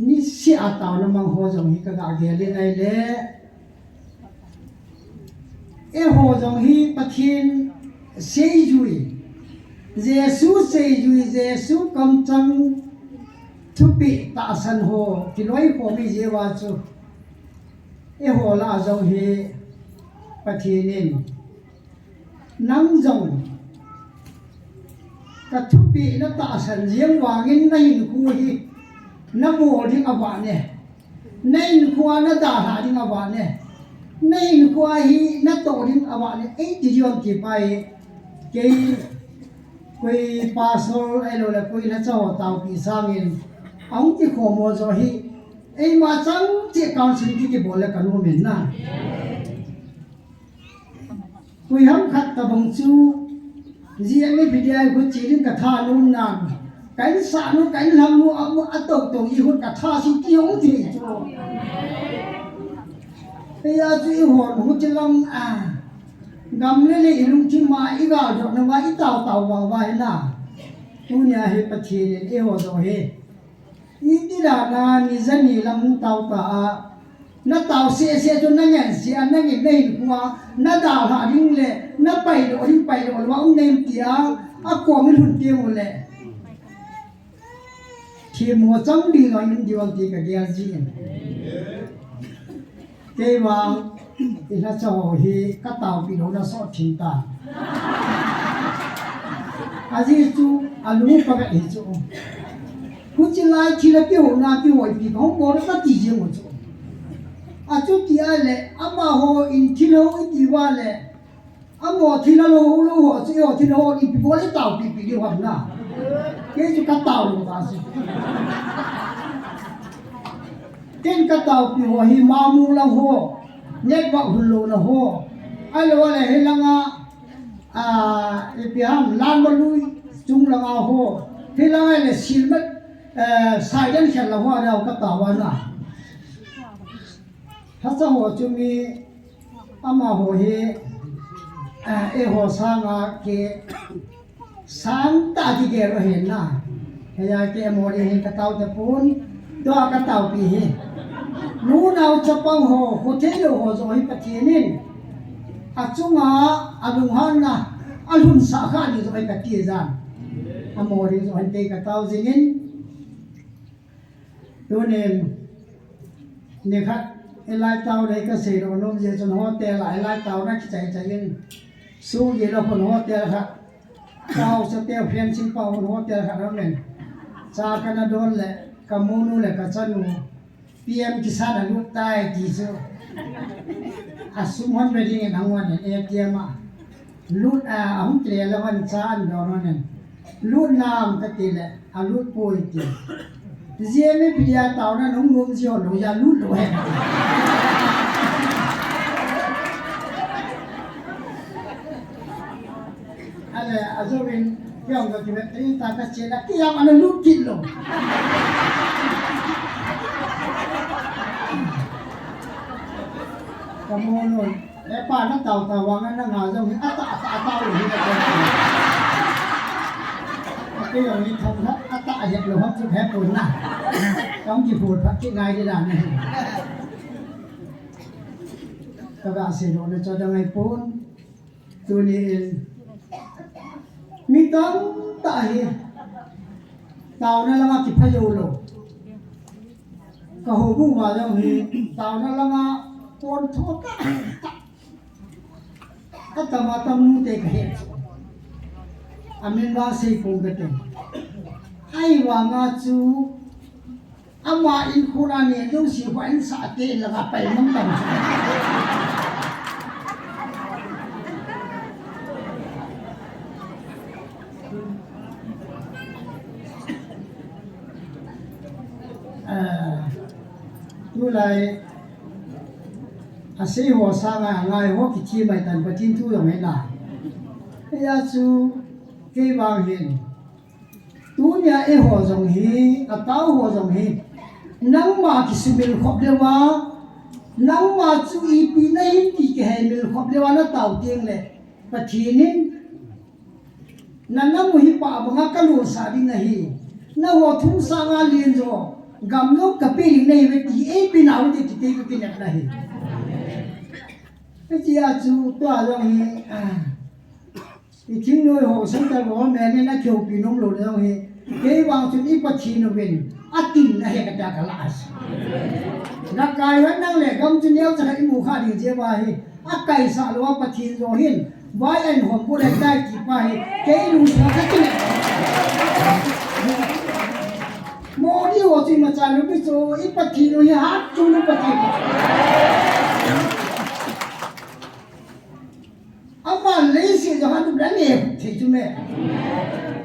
Niseh a taona mang ho jong hi ka ga gel in ahile, eiho jong hi Pathen seijui, Jesu seijui, Jesu kamchang thupeh tahsan ho kiloi khom i jeh uva chu, eiho lah a jong hi Pathen in, nang jong ka thupeh na tahsan jeng vangin na hinkho hi na bol ding avah ne, na hinkho a na dalha ding avah ne, na hinkho a hi na toh ding avah ne, eiti diu ham ti pa hi, kei koi pastor ahilou le koi lhacha ho taopeh sangin ahung kikhom ho joh hi, eima chang cheh counseling ki kibol le ka nom in na. Koi ham khat tabang chu, G M A P D I khu che ding ka thanom nan, ka insahnu, ka inlhamnu, a, a toutou ji khu ka tha sih ti hung thei chu. Hijeh a chu eihon huche lang a, gam le lei i lungthim a i galjotna uva i taotao vang uva hi na. Tunia hi Pathen in eiho joh hi, iti dan a ni ja ni lang hung tao ta a, na tao seh seh chu na ngen seh a, nangin na hinkho a na dalha ding le na paidoh ding, paidoh lou a um nem ti a, akom in lhun teng u le, themmo chang ding a um diu ham ti ka gel jin. Kei vang, i lhacha ho hi ka taopeh louna sot thim tan. Ajeh chu, alung ka vet hi chu, huche lai thil a kihouna kihoipi ka hung bol ka ti jeng u chu. Achuti ahile, amaho in thil ho i ti uva le, amaho thil a lou lou ho chu, eiho thil ho ipi bol i taopeh peh diu ham na. Kei chu ka tao lou ta chu. Ken ka taopeh ho hi Mamung lang ho, network hul louna ho, ahilou le hi langa, a, ipi ham, Lanmalui chung langa ho, hi langa le Silmat, eh, Saidan khen lang ho, a ka tao a na. Lhacha ho chu mi Amaho hi, ah, eiho sanga kisang tah kigel u ahin na. Hijeh a kei amaho ding hin ka tao tapon, tua ka taopeh hi. Nunao chapang ho, khothei lou ho joh hi Pathen in achunga alunghanna alhunsah kha ding joh hi kati jan. Amaho ding joh hin kei ka tao jingin. Tunin, nikhat, i lai tao le ka seidoh nom jeh chun hotel a i lai taona kichai chai in. Sugilou khun hotel khat. Ka haosa teu fencing pa khun hotel khat aum in. Cha kana don le, ka monu le ka chanu. P M Kisan a lut tai ti chu. A sum hon be ding in ahung hon in A T M a. Lut a, ahung kile lou hon cha an don hon in. Lut nam ka ti le, a lut poi ti. Zia mi pia tao na nung nung zia lou ya lut lou he. Ale, a zo in, kiong ka kive, tei ta ka che la, ki yang ana lut kit lou. Ka mo no, e pa na tao tao vang na nga zo hi, ata, ata, ata lou hi na ko. Ake yong ni thong na, ata a het lou hon chu he pun na. Kong ki phut phat ki ngai di dan na. Ka ga se lou na cho da ngai pun. Tuni in mi tamtah hi taona langa kipha jou lou. Ka houbung uva jong hi taona langa pon tho tah tah. Atam atam nu te ka he. Amin vang sei pong ka te. Ahivanga chu Ama in khuna ne jouse khu in sa te langa pai mang tam chu. Ah, tulai, asei ho sanga angai ho kithi mai tan Pathen thu jong hena. Hijeh a chu kei vang hin. Tunia eiho jong hi, atao ho jong hi, nangma kisumil khop leuva, nangma chu ipi nahi ti kiheimil khop leuva natao teng le, Pathen in, na nam u hi pa banga kalolsah ding ahi, naho thum sanga len jo, Gam jong ka pe ding nahi ve ti, ei pe nau ti ti te ka kinep nahi. Ka ti a chu tua jong hi, ah, i thingnoi ho sang ta lo me ne na keu pi nom lo jong hi. Kei vang chun i Pathen uvin, a tin na he ka ta ka la as. Na kai wan nang le gam chu neo cha i mu kha ding che ba hi. A kaisah lou a Pathen jong hin, vai a in hom bu le tai ti pa hi, kei lungthim a ka kile. Modi ho chu imacha lou pi chu, i Pathen u hi hatchungnung Pathen. Ama leiset jong hatchungnung le thei chu me.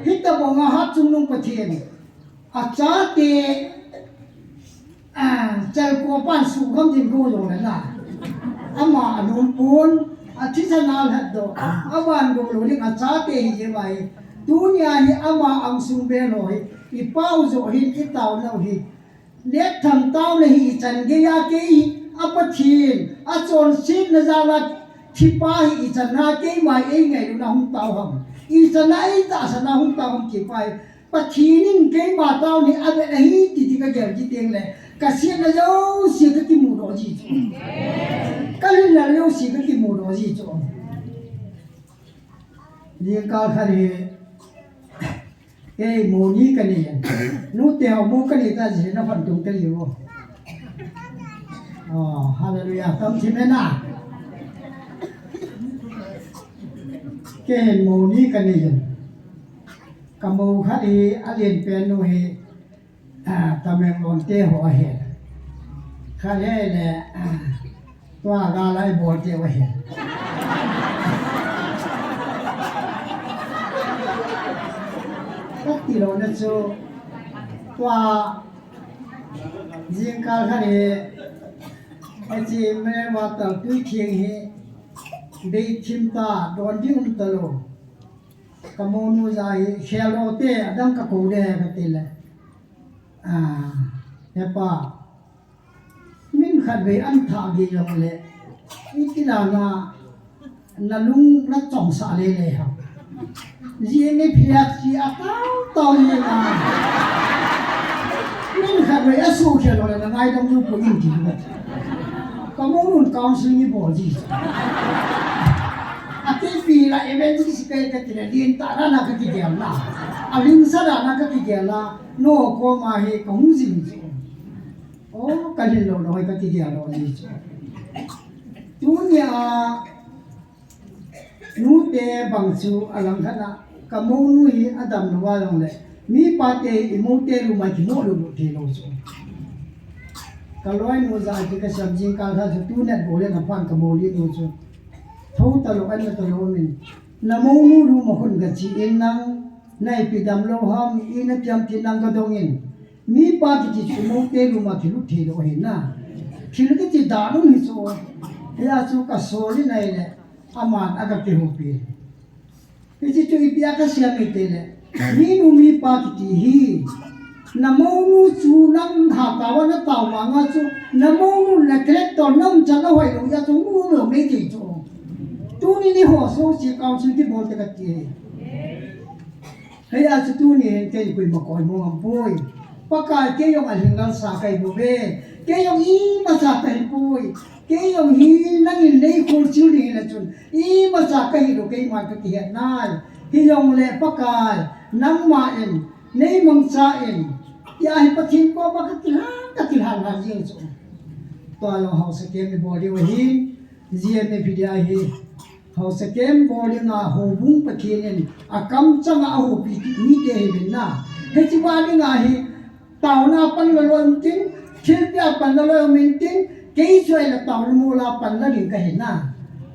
Hitabang a hatchungnung Pathen. Achate, ah, chalko pan suhgam ding go jong le na. Ama anung pon, athisan a lhat doh. Avan go lou ding achate hi je vai. Tunia hi ama angsung bel ho hi. I pau jo hi, i tao nau hi. Let tham tao le hi i chan gei a kei hi. A Pathen, achonsetna jal a thipa hi i chan a kei mai ei ngailutna hung tao ham. I chan a ei tahsan a hung tao ham thipa hi. Pathen in keima tao ni a vet ahi ti ti ka gel ji teng le, ka siatna jouse ka kimu doh ji chu. Ka lhinna jouse ka kimu doh ji chu. Jingkal khat hi, kei mo ni ka nei. Nute ho mo ka nei ta ji na phan tung ka liu. Oh, hallelujah. Tam thim e na. Kei mo ni ka nei. Ka mo khat hi a lian pen nu hi, ah, Tamenglong te ho ahi. Khat hi le, ah, tua gal a i bol te ho ahi. Ka ti lou na chu, tua jingkal khat hi, hiche mineral water tui theng hi, bei thim ta, don ding um ta lou. Ka monu ja hi, khel ro te, adang ka kou de, ka ti le. Ah, he pa, min khat vei an thah gei jong le, i ti la na, na lung na chong sah le le ha. Ji mi phiat ji a tao tao ni na. Min khat vei a su khel lo le na ngai dong lu pu in ti ba. Ka mo nun council ni bol ji. A ti pi la evangelist kai ka ti le din ta ra na ka ti gel na. A ling sa ra na ka ti gel na. No ko ma he ka hung jing ji. O, ka lhin lou lou ka kigel lou ni chu. Tunia, nute bang chu alang khat a, ka monu hi adam lou a jong le, mipa te i mo te lu mai kimo lou lou thei lou chu. Ka loinu ja ki ka siam jingkal khat chu tunia bol le na pan ka mo li nu chu. Tho ta lou an na ta lou min. Na monu lu ma hun ka chi in nang, na ipi dam lou ham, i na tiam ti nang ka dong in. Mipa kiti chu mo te lu ma kilut thei lou ahi na. Thil kiti dan um hi chu. Hia chu ka sol in ahi le. Aman a ka kihoupi. Hiche chu ipi a ka siam e ti le. Mi nu mipa kiti hi. Na monu chu nang ha tao na tao ma nga chu. Na monu na character nang chan na hoi lou ya chu mu lou mei thei chu. Tuni ni ho so si council kibol te ka ti. Hei a chu tuni hin kei koima koimo ngam poi. Pakai kei jong a lhinglel sa kahi bou ve. Kei jong imacha kahi poi. Kei jong hi nangin nei khol chil ding hile chun. Imacha kahi lou keiman ka kihet nai. Hijongle Pakai, nangma in, nei mangcha in. Tia hi Pathen koma ka kilhan, ka kilhan lhan jing chu. Tua jong haosa kem i bol diu ahin. G M F D I hi haosa kem bol dinga houbung Pathen in akamchanga ahoupi mite hi min na. Hiche ba dinga hi taona pan la lou um tin, thilpia pan la lou um tin, kei chu ahile taona mola pan la ding kahi na.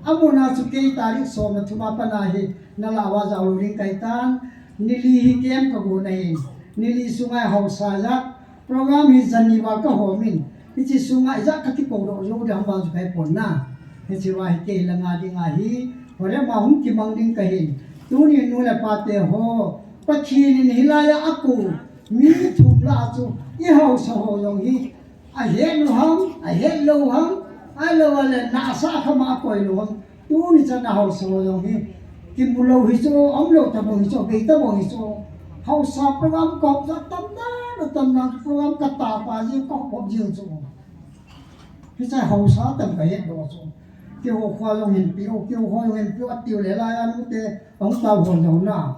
Amuna chu kei tarik som le thum a pan ahi, na la va jao lou ding kahi tan, ni li hi kem ka go na hin, ni li sunga haosa ja, Program hi jan ni val ka hom in, hiche sunga ijat ka kikou doh jou ding ham vang chu kahe pon na. Hiche va hi kei langa dinga hi, hore ma hung kimang ding kahin. Tuni nu le pa te ho, Pathen in hilai a akou, mi thum lah a chu, i haosa ho jong hi, ahet lou ham, ahet lou ham, ahilou le nasa khama akoi lou ham. Tuni chan a haosa ho jong hi, kimu lou hi chu, um lou tabang hi chu, bei tabang hi chu. Haosa program kop chu atam dan, Tam nang program ka tapa ji ka hop ji chu. Hiche haosa tam ka het doh chu. Keiho kho jong hin peh u, keiho kho jong hin peh u, atiu le lai a nute, ahung tao hon jong na.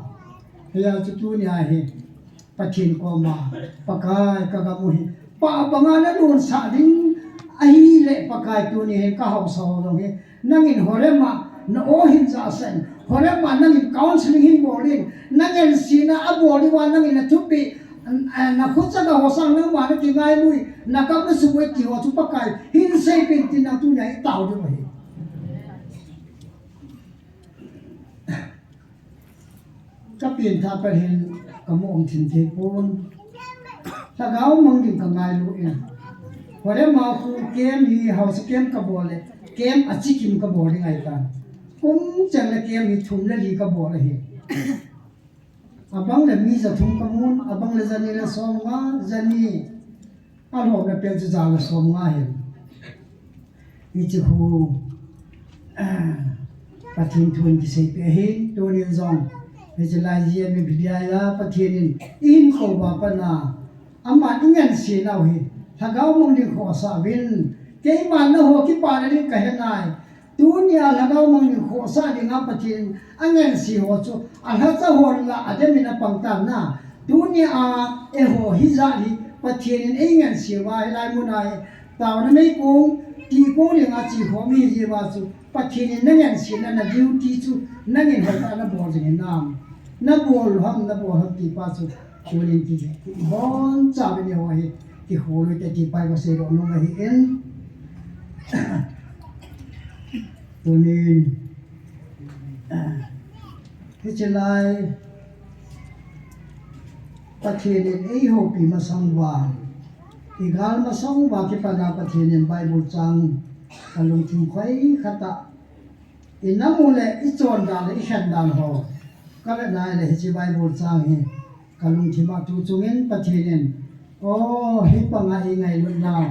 Hia chu tunia hi Pathen koma, Pakai ka gam u hi, pa banga na lonsah ding ahile Pakai tuni hi ka haosa ho jong hi, nangin Horeb a na o hin jahsah in, Horeb a nangin counseling hin bol in, nangin sina abol diuva nangin na thupeh, na khutcha ga ho sang nangma na kingailui, na gam na sumui ti ho chu Pakai hin seipeh in tin nang tunia hi tao diu ahi. Ka pengthah Pathen ka mu um thim thei pon. Lhagao mang ding ka ngailu in. Horeb a khu camp hi haosa camp ka bol le, camp achikim ka bol ding ahitan. Kum cheng le camp hi thum le li ka bol ahi. Abang le mi ja thum ka mun, abang le ja ni le som nga, ja ni. Alhom le pen chu ja le som nga hin. Hiche khu, ah, Pathen thu in kiseipeh ahi, tunin jong. Hiche lai ji a mi bidia ya Pathen in, in ko ba pa na. Aman i ngense nau hi, lhagao mang ding khohsah uvin. Keiman nangho kipana ding ka he nai. Tunia lhagao mang ding khohsah dinga Pathen in a ngense ho chu, alhacha hon la adem in apang tan na. Tunia eiho hijat hi Pathen in ei ngense uva hilai muna hi. Taona meikong, tihkong dinga che khom ihi jeh uva chu, Pathen in na ngensena na duty chu, nangin hoitah a na bol jing hinam. Na bol u ham, na bol u ham ti pa chu, tunin ki, kibonchauvin eiho hi, kikhol u hite ti pa hi ka seidoh nom ahi in. Tunin, Hiche lai, Pathen in eihoupi masang uva, i gal masang uva kipana Pathen in Bible chang ka lungthim khoi khat a, i nam u le i chondan le i khendan ho, ka vet nai le hiche Bible chang hi ka lungthim a tu chungin Pathen in, o, hi panga i ngailut nau,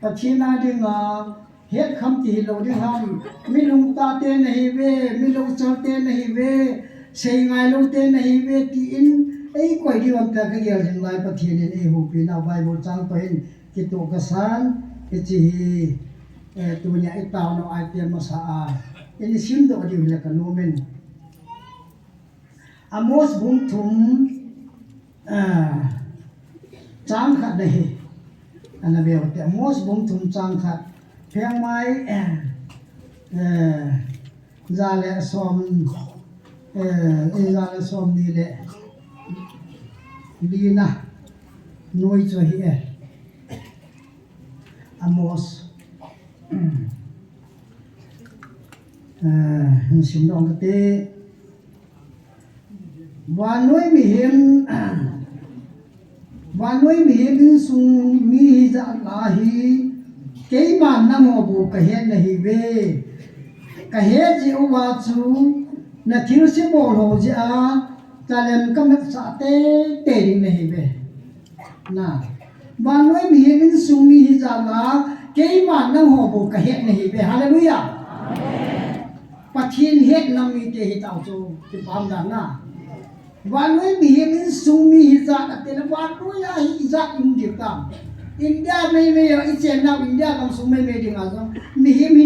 Pathen a dinga, Hetkham ti hilou ding ham, mi lungtah te nahi uve, mi lungchol te nahi uve, seingai lou te nahi uve, tin, ei koi diu ham tia ka gel jing lai Pathen in eihoupi nau Bible chang toh hin kitoh kasan, hiche hi, eh, tunia i taonau item masa a, i simdoh diu hile ka nom in. Amos bung thum, ah, chang khat na hi. Ana veu te, Amos bung thum chang khat. Pheng mai, eh, eh, ja le som, eh, eh, ja le som ni le li na noi chu hi e. Amos. Eh, hin simdoh kate. Vannoi mihem, vannoi mihem insung mi hijat lah a hi, keiman nangho bou kahet nahi uve. Kahet jeh uva chu, na thilse bol ho jeh a, talent kametsah teitei ding nahi uve. Na. Vannoi mihem insung mi hijat lah a, keiman nangho bou kahet nahi uve. Hallelujah. Amen. Pathen hetna mite hitau chu, kipah dan na. Vannoi mihem insung mi hijat a tile, vannoi a hi ijat um diu tam. India meimei a, i chennau India gamsung meimei dinga jong, mihem hi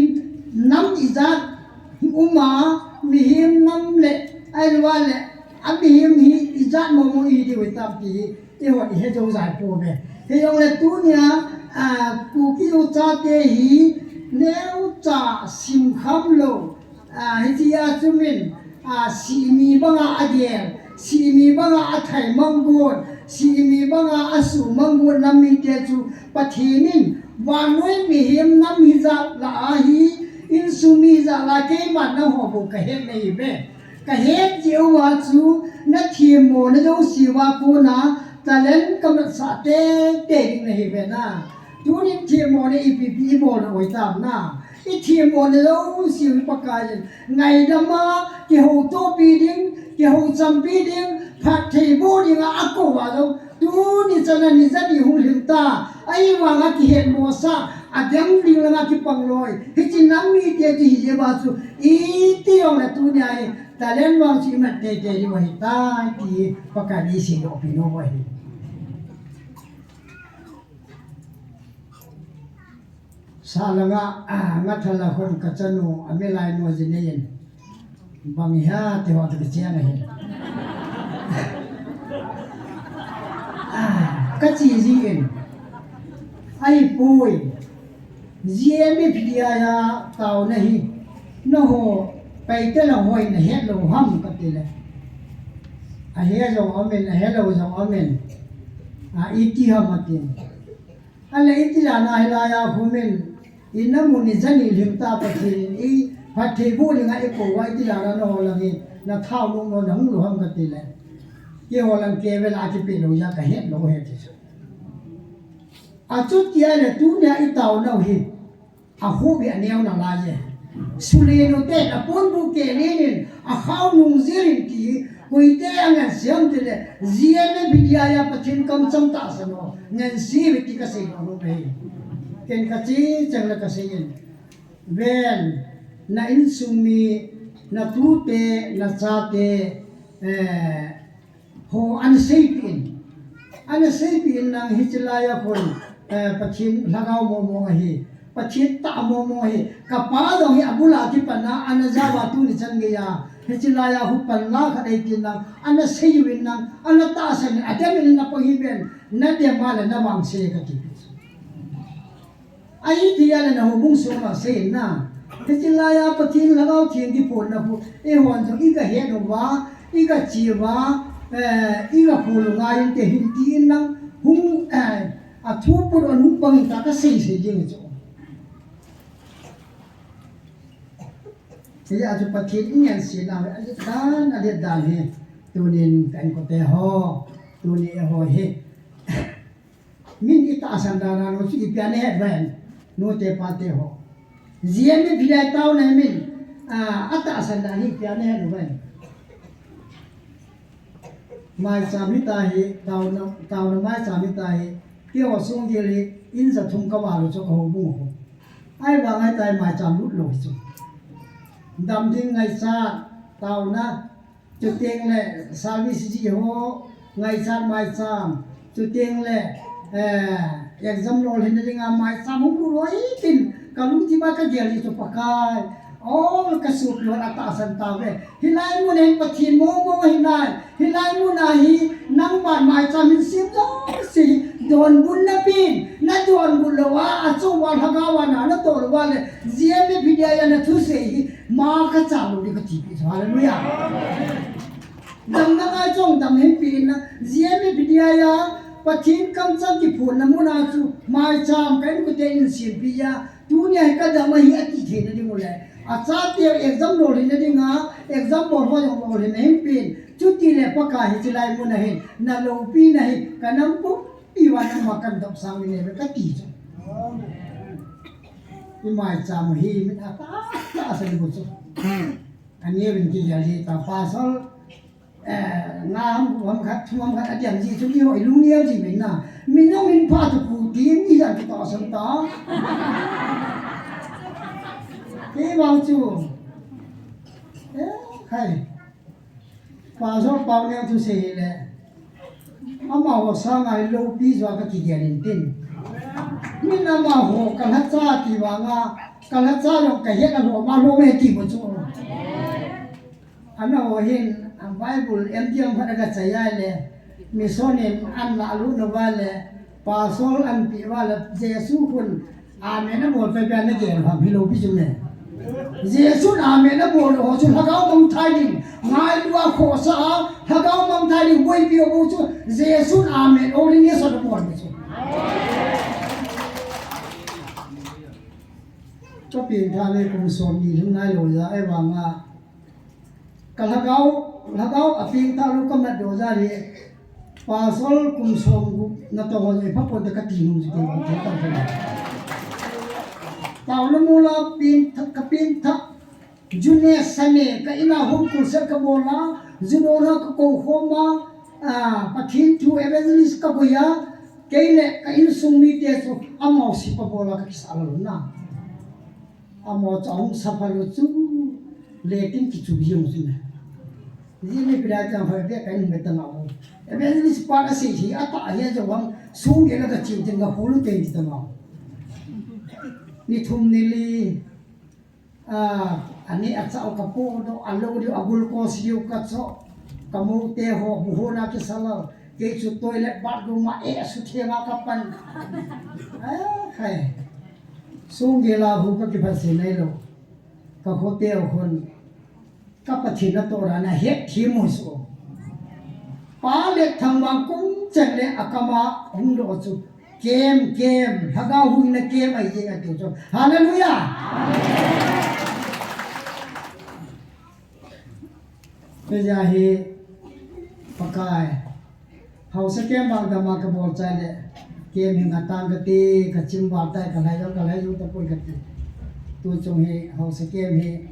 nam ijat um a, mihem nam le, ahilouva le, a mihem hi ijat momo ihi diu hitam ti hi, eiho i he jou jai pouve. Hijongle tunia, ah, Kuki u chate hi neocha simkham lou, ah, hitia chu min, ah, simi banga agel, simi banga athai mang got, simi banga asu mang got nam mite chu Pathen in vannoi mihem nam hijat lah a hi, insung mi hijat lah a keiman nangho bou kahet nahi uve. Kahet jeh uva chu, na themmona jouse uva kona, talent kametsah teitei ding nahi uve na. Tunin themmona ipi ipi ibol na oi tam na. I themmona jouse u hi Pakai in ngaidam a, kihoutopi ding, kihouchampi ding, phattheiboh dinga akou uva jong, tuni chan a ni ja ni hung lhing ta, ahivanga kihetmosah, adem ding langa kipang loi. Hiche nam mite chu hijeh uva chu, iti jongle tunia hi, talent vang chu imat teitei diu ahitai, ti Pakai in eiseidohpi nom u ahi. Sa langa, ah, nga thala khun ka chanu, a milai nu ji nei in. Bang hia ti ho ti ka chiang ahi. Ah, ka chi ji in. Ai pui. G M F D I a taona hi. Na ho, pai te la hoi na het lo ham ka ti le. A he jong amen, a he lo jong amen. A iti ham a tin. Ahile iti la na hilai a humin, i na mun i jani lim ta Pathen in, i phatthei bu ni nga i ko wa iti la na no lang i, na thau nung no na hung lu ham ka ti le. Keiho lang ke ve la ki pe lo ya ka het lo he ti chu. A chuti a le tunia i taonau hi, a hu bi a neo na la ye. Sule no te, a pon bu ke le nin, a khau nung zir in ti, koi te a ngan siam ti le, G M F D I a Pathen kam chang ta sa no, ngan si ve ti ka sei no no pe. Ken ka chi chang le ka sei in. Ven, na insung mi, na tu te, na cha te, eh, ho, ana seipi in. Ana seipi in nang hiche lai a khun, eh, Pathen lhagao momo ahi. Pathen tah momo ahi. Ka pa jong hi a bul a kipan a, ana jao a tuni chan gei a. Hiche lai a hu pan la khat ei tin nang, ana sei u in nang, ana tahsan in, a dem in na pang hi ben, na dem a le na vangse ka ti. Ahi ti a le na houbung sung a sei na. Hiche lai a Pathen Lhagao Theng kiphonna khu, eihon jong i ka het uva, i ka chi uva, eh, i ka phul u ngai in te hin ti in nang hung, eh, a thu put on hung pang in ta ka sei sei ding chu. Hijeh a chu Pathen i ngen sei na, a let dan, a let dan hi. Tunin ka inkote ho, tuni eiho hi. Min i tahsan dan a nu chu ipi a na het uvem, nu te pa te ho. G M F D I taona min, a, a tahsan dan hi ipi a na het uvem. Maicham hita hi, taona, taona maicham hita hi, keiho sung gel hi, in ja thum ka val u chu ka houbung ho. Ahivang ahi tai maicham lut lou hi chu. Dam ding ngaichat, taona, Chuteng le service ji ho, ngaichat maicham. Chuteng le, eh, exam lolhinna dinga maicham hung lut loi tin, ka lungthim a ka gel ji chu Pakai. Ol ka sopi hon a tahsan tauve. Hilai mun hin Pathen momo ahi nai. Hilai mun a hi nangman maicham hin sem jouse hi donbutna pen. Na donbut lou a, achung uva lhagao a na, na toh lou a le, G M F D I a na thusei hi, ma ka chal lou ding ka ti pi chu. Hallelujah. Damna ngai chong dam hin pi in na, G M F D I a, Pathen kamchang kiphonna mun a chu, maicham ka inkote in sem pi a, tunia hi ka dam ahi ati theina ding u le, a chate exam lolhinna dinga, exam bol ho jong lolhinna hin pen, chuti le Pakai hiche lai mun a hin, na loupina hi, ka nam pumpi uva nangma kan dopsang ni neve ka ti chu. I maicham u hi, min a ta, ta sa ni bu chu. Ani vin ki ya ji ta pasal, eh, nga ham, ham khat, thum ham khat, a diam ji chu mi ho i lung niam ji min na. Min jong min pha tu pu ti, mi jan ki ta san ta. Kei vang chu. Eh, khai. Pasal pau niam chu sei le. Amaho sanga hi loupi jo a ka kigel in tin. Min amaho ka lhacha ti vanga, ka lhacha jong ka het a lom a lom e ti mo chu. Amaho hin, a Bible M D M khat a ka chai a le, mission in an la lut na va le, pasal an pi va le, Jesu khun Amen a bol pai pai na gel ham hi loupi chu me. Jesun amen a bol ho chu lhagao mangthai ding. Ngailua khohsah a, lhagao mangthai ding boipi ho chu Jesun amen o ding ni sa bol chu. Ka pengtha le kum som ni lhung nai lou ja, ahivanga Ka lhagao, lhagao a pengtha lou ka mat doh jal hi, pasal kum som gup na tong hon ei pha pon te ka ti nung ji kei bang thei ta thei. Taona mol a pengtha, ka pengtha, ju ne sa ne, ka in a home crusade ka bol a, ju don a ka kou khom a, a, Pathen thu evangelist ka boi a, kei le ka insung mite chu amaho sipa bol a ka kisa lou na. Amaho chu ahung suffer lou chu, le tin kichu jeng chu ne. Ji mi pila chang hoi be kan me ta ngau. Evangelist pa ka sei hi ata hi a jong sung ge la ka chiu tin ka hulu ten ti ta ngau. Ni thum ni li, a, ani a chau ka po do, a lo di, a glucose di ka cho, ka mo te ho, bu ho na ki sa lo, kei chu toilet bathroom ma e su the ma ka pan. A, khai. Sung ge la hu ka ki pha si nei lo. Ka ho te ho khun. Ka Pathen natoh dan a het thim u chu. Pa le thangvang kum chen le a kama hung doh chu. Kem, kem, Lhagao huhhingna kem ahi jeng ahi tiu chu. Hallelujah! Hijeh a hi Pakai. Haosa kem vang dama ka bol chai le, kem hi nga tang ka ti, ka chim vang tai, ka lai jong, ka lai jong tapoi ka ti. Tu chung hi, haosa kem hi,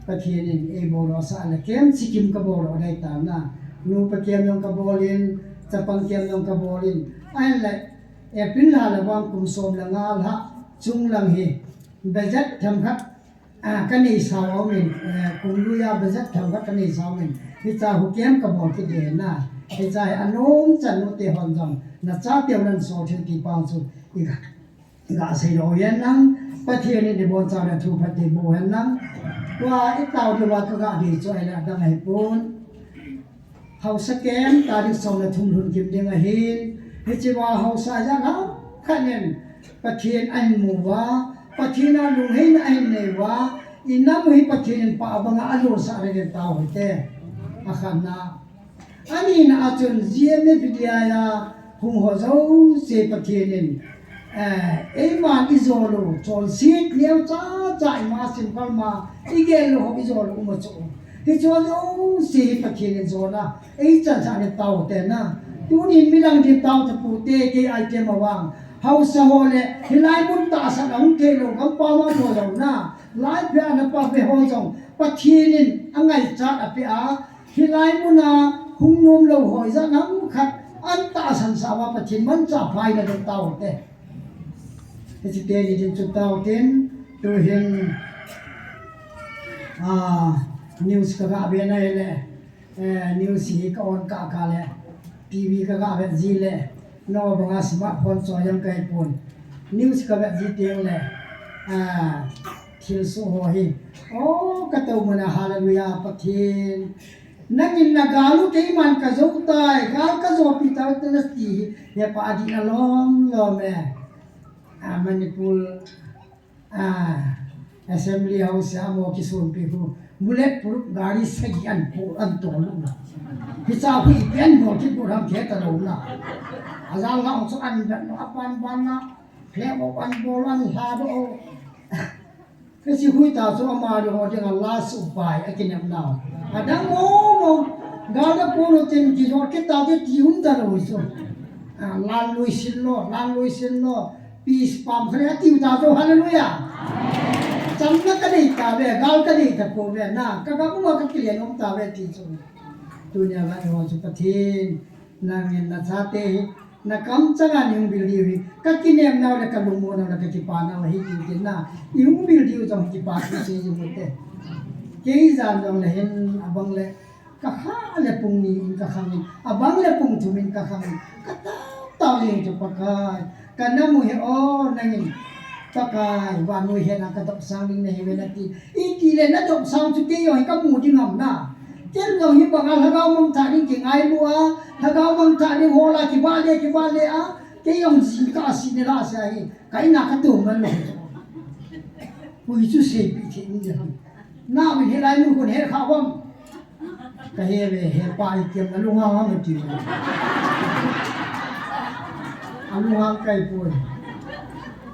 Pathen in ei bol lo sa le, kem chikim ka bol lo dai ta na. Nupa kem jong ka bol in, chapang kem jong ka bol in. Ahin le, April lha le vang kum som le nga lha, chung lang hi, budget themkhat, A, ka nei sau a um in, eh, kum lui a budget themkhat ka nei sau a um in. Hicha hu kem ka bol kit e na. Hicha hi anom chan u te hon jong. Na cha teu nan so thil ti pang chu. I ga, i ga sei lo yen nang. Pathen in i bol cha na thu phat ti bo hen nang. Tua i tau di wa ka ga di chu ai la dang ai pun. Haosa kem, tarik som le thum lhun kim ding ahin, hiche va haosa jat ham khat in Pathen ahin mu uva, Pathen a lungheina ahin nei uva, i nam u hi Pathen in pah banga alolsah dingin tao hite. Akhatna. Anina a chun G M F D I a hung ho jouse Pathen in Eh, eiman i jol u, chonset neo cha cha ima simple ma, i gel u ho i jol u um a chu. Hiche jouse hi Pathen in jol a, ei chansah ni tao te na. Tunin midang din tao tapou te, kei item a vang. Haosa ho le, hilai mun tahsan a hung thei lou, gampam a jol lou na. Lai phe a na pa ve ho jong, Pathen in angaichat apeh a, Hilai muna hung nom lou ho ijat ham khat an tahsan sah uva Pathen manchah pha in ading tao te. Hiche teni din chu tao tin, tuhin, ah, news ka ga ve na le, eh, news hi ka on kah kah le, T V ka ga ve ji le, no banga smartphone choi jong ka hi pon. News ka ve ji teng le, ah, thilsoh ho hi. Oh, ka tou muna, hallelujah, Pathen. Nangin na gal u keiman ka jou tai, gal ka jou pi tai te na ti hi, he pa adih na lom lom e. A, Manipur, a, Assembly House a mo kisonpi khu, bullet proof gari sagi an po an tol u na. Hicha khu ipi an bol kibol ham khe ta lou na. Ajang la chu an dan no apan ban na, khle mo an bol an hla do. Hiche hui ta chu ama dinga last upai a kinep nau. Adang mo mo. Gal da polo tin kijot kit ta te ti um ta lou chu. A, lan lui sin lo, lan lui sin lo. Peace pam khale ati u ta chu, hallelujah. Chamna ka nei ta ve, gal ka nei ta pou ve na. Ka ga uma ka kile nom ta ve ti chu. Tunia ga ho chu Pathen. Nangin na chate hi, na kamchanga nei hung bil diu hi, ka kinem nau le ka lungmon nau le ka kipa nau hi tin tin na, i hung bil diu jong kipa thu sei jing u te. Kei jan jong le hin abang le, ka kha le pung ni in ka khang in, abang le pung thum in ka khang in, ka tao tao jing chu Pakai. Ka na mu hi o nangin, Pakai, vannoi hena ka dopsang ding nahi ve na ti. Iti le na dopsang chu kei jong hi ka mu ding ham na. Ken jong hi banga lhagao mangthah ding kingailu a, lhagao mangthah ding hol a kivale, kivale a, kei jong jingkah a sihna la sa hi, ka in a ka tou man lou. Pui chu seipeh thei ding ham. Navin hilai mun khun he kha uvam. Ka he ve, he pa i kem na lunghang ham ti. A lunghang kai poi.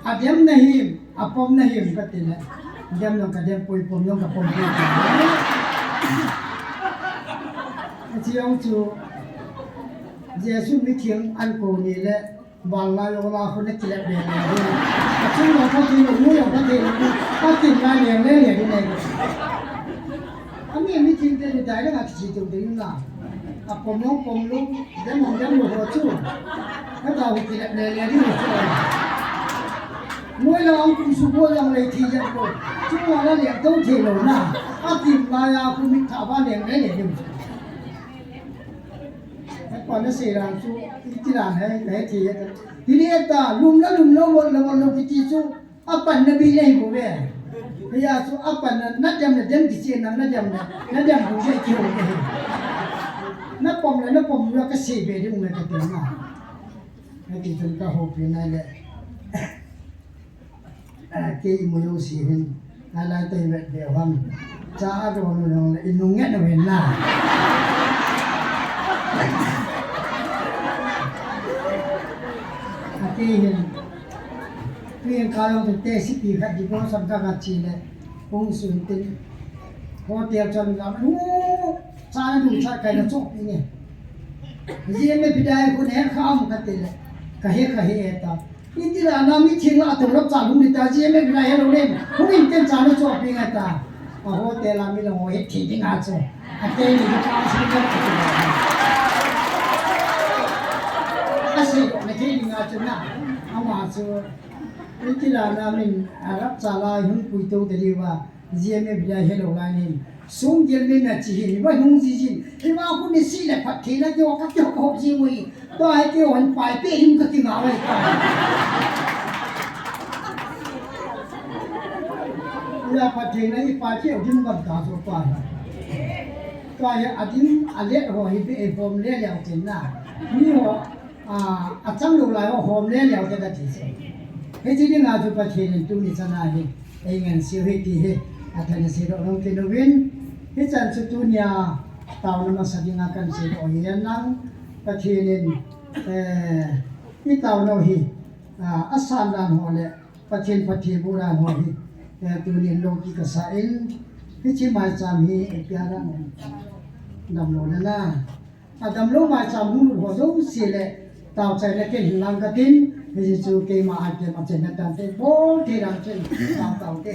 A dem na him, a pom na him ka ti le. Dem jong ka dem poi, pom jong ka pom poi. Hiche jong chu Jesu mitheng an kou ni le, van lai jong la khu na kilep be le. A chung jong ka kilep, nu jong ka kilep, ka kilep na le le le le. Ami mitheng te ni dai le ka kichi tung ding na. A pom jong pom lou, dem jong dem lou ho chu. Ka tao kilep le le ding chu. Noi la ang kum su ko jong le thi jong ko. Chu la la le tou thei lou na. A kim la ya khu mit tha ba le le le ding. He pa na sei dan chu, iti dan he, he thi he. Hiti ta, lum la lum lou, vot la vot lou kiti chu. Apan na bi lei bou ve. Hia chu apan na, na dem na dem kiche na, na dem na, na dem bou je kiho ve. Na pom le, na pom le ka sei ve ding me ka ti na. Ka ti chun ka houpi nai le. A, kei i mu jong si hin. A lai tai vet ve ham. Cha a ro nu jong le, i nung nge na ven na. A kei hin. Tui in ka jong tu te si pi khat di ko sam ka ka chi le. Hung sun tin. Hotel chon ka. Hu. Cha na du cha kai na chok pi nge. Ji me pi dai ko ne kha am ka te le. Ka he ka he ta. Iti la na mi thing la to lap cha lung ni ta ji me pi dai he lo le. Hung in ten cha na chok pi nge ta. A hotel a mi lo he thi ding a chu. A te ni ka si ka. A se ko ne thi ding a chu na. A ma chu. Iti la na min a rap cha la hun pui to te di wa. Ji me pi dai he lo la ni. Sung gel me na chi hi. Wa hung ji jin. Hi wa ku ni si le phat thi la jo ka jo ko ji mui. Tua hi keiho hin pai peh ding ka kingah uve tua. Ula Pathen a i pai peh ding gam ta chu tua hi. Tua hi a ding a let ho hi be hom le leu chen na. Mi ho, a, a chang lou lai ho hom le leu te ka ti chu. Hiche dinga chu Pathen in tuni chan a hi. Ei ngen seiu hi ti hi, a thana seidoh nung kit uvin, hichan chu tunia taona masa dinga kan seidoh hi ahi. Pathen in, eh, i taonau hi, ah, asan dan ho le Pathen phatthei boh dan ho hi, eh, tunin loupi kasa in, hiche maicham hi, eh, pia dan ho damlou nana. Adamlou maicham hung lut ho jouse le, taochaina ken hinlang katin, hiche chu keima a kem a chenna tante, bol thei dan chen, tao tao te.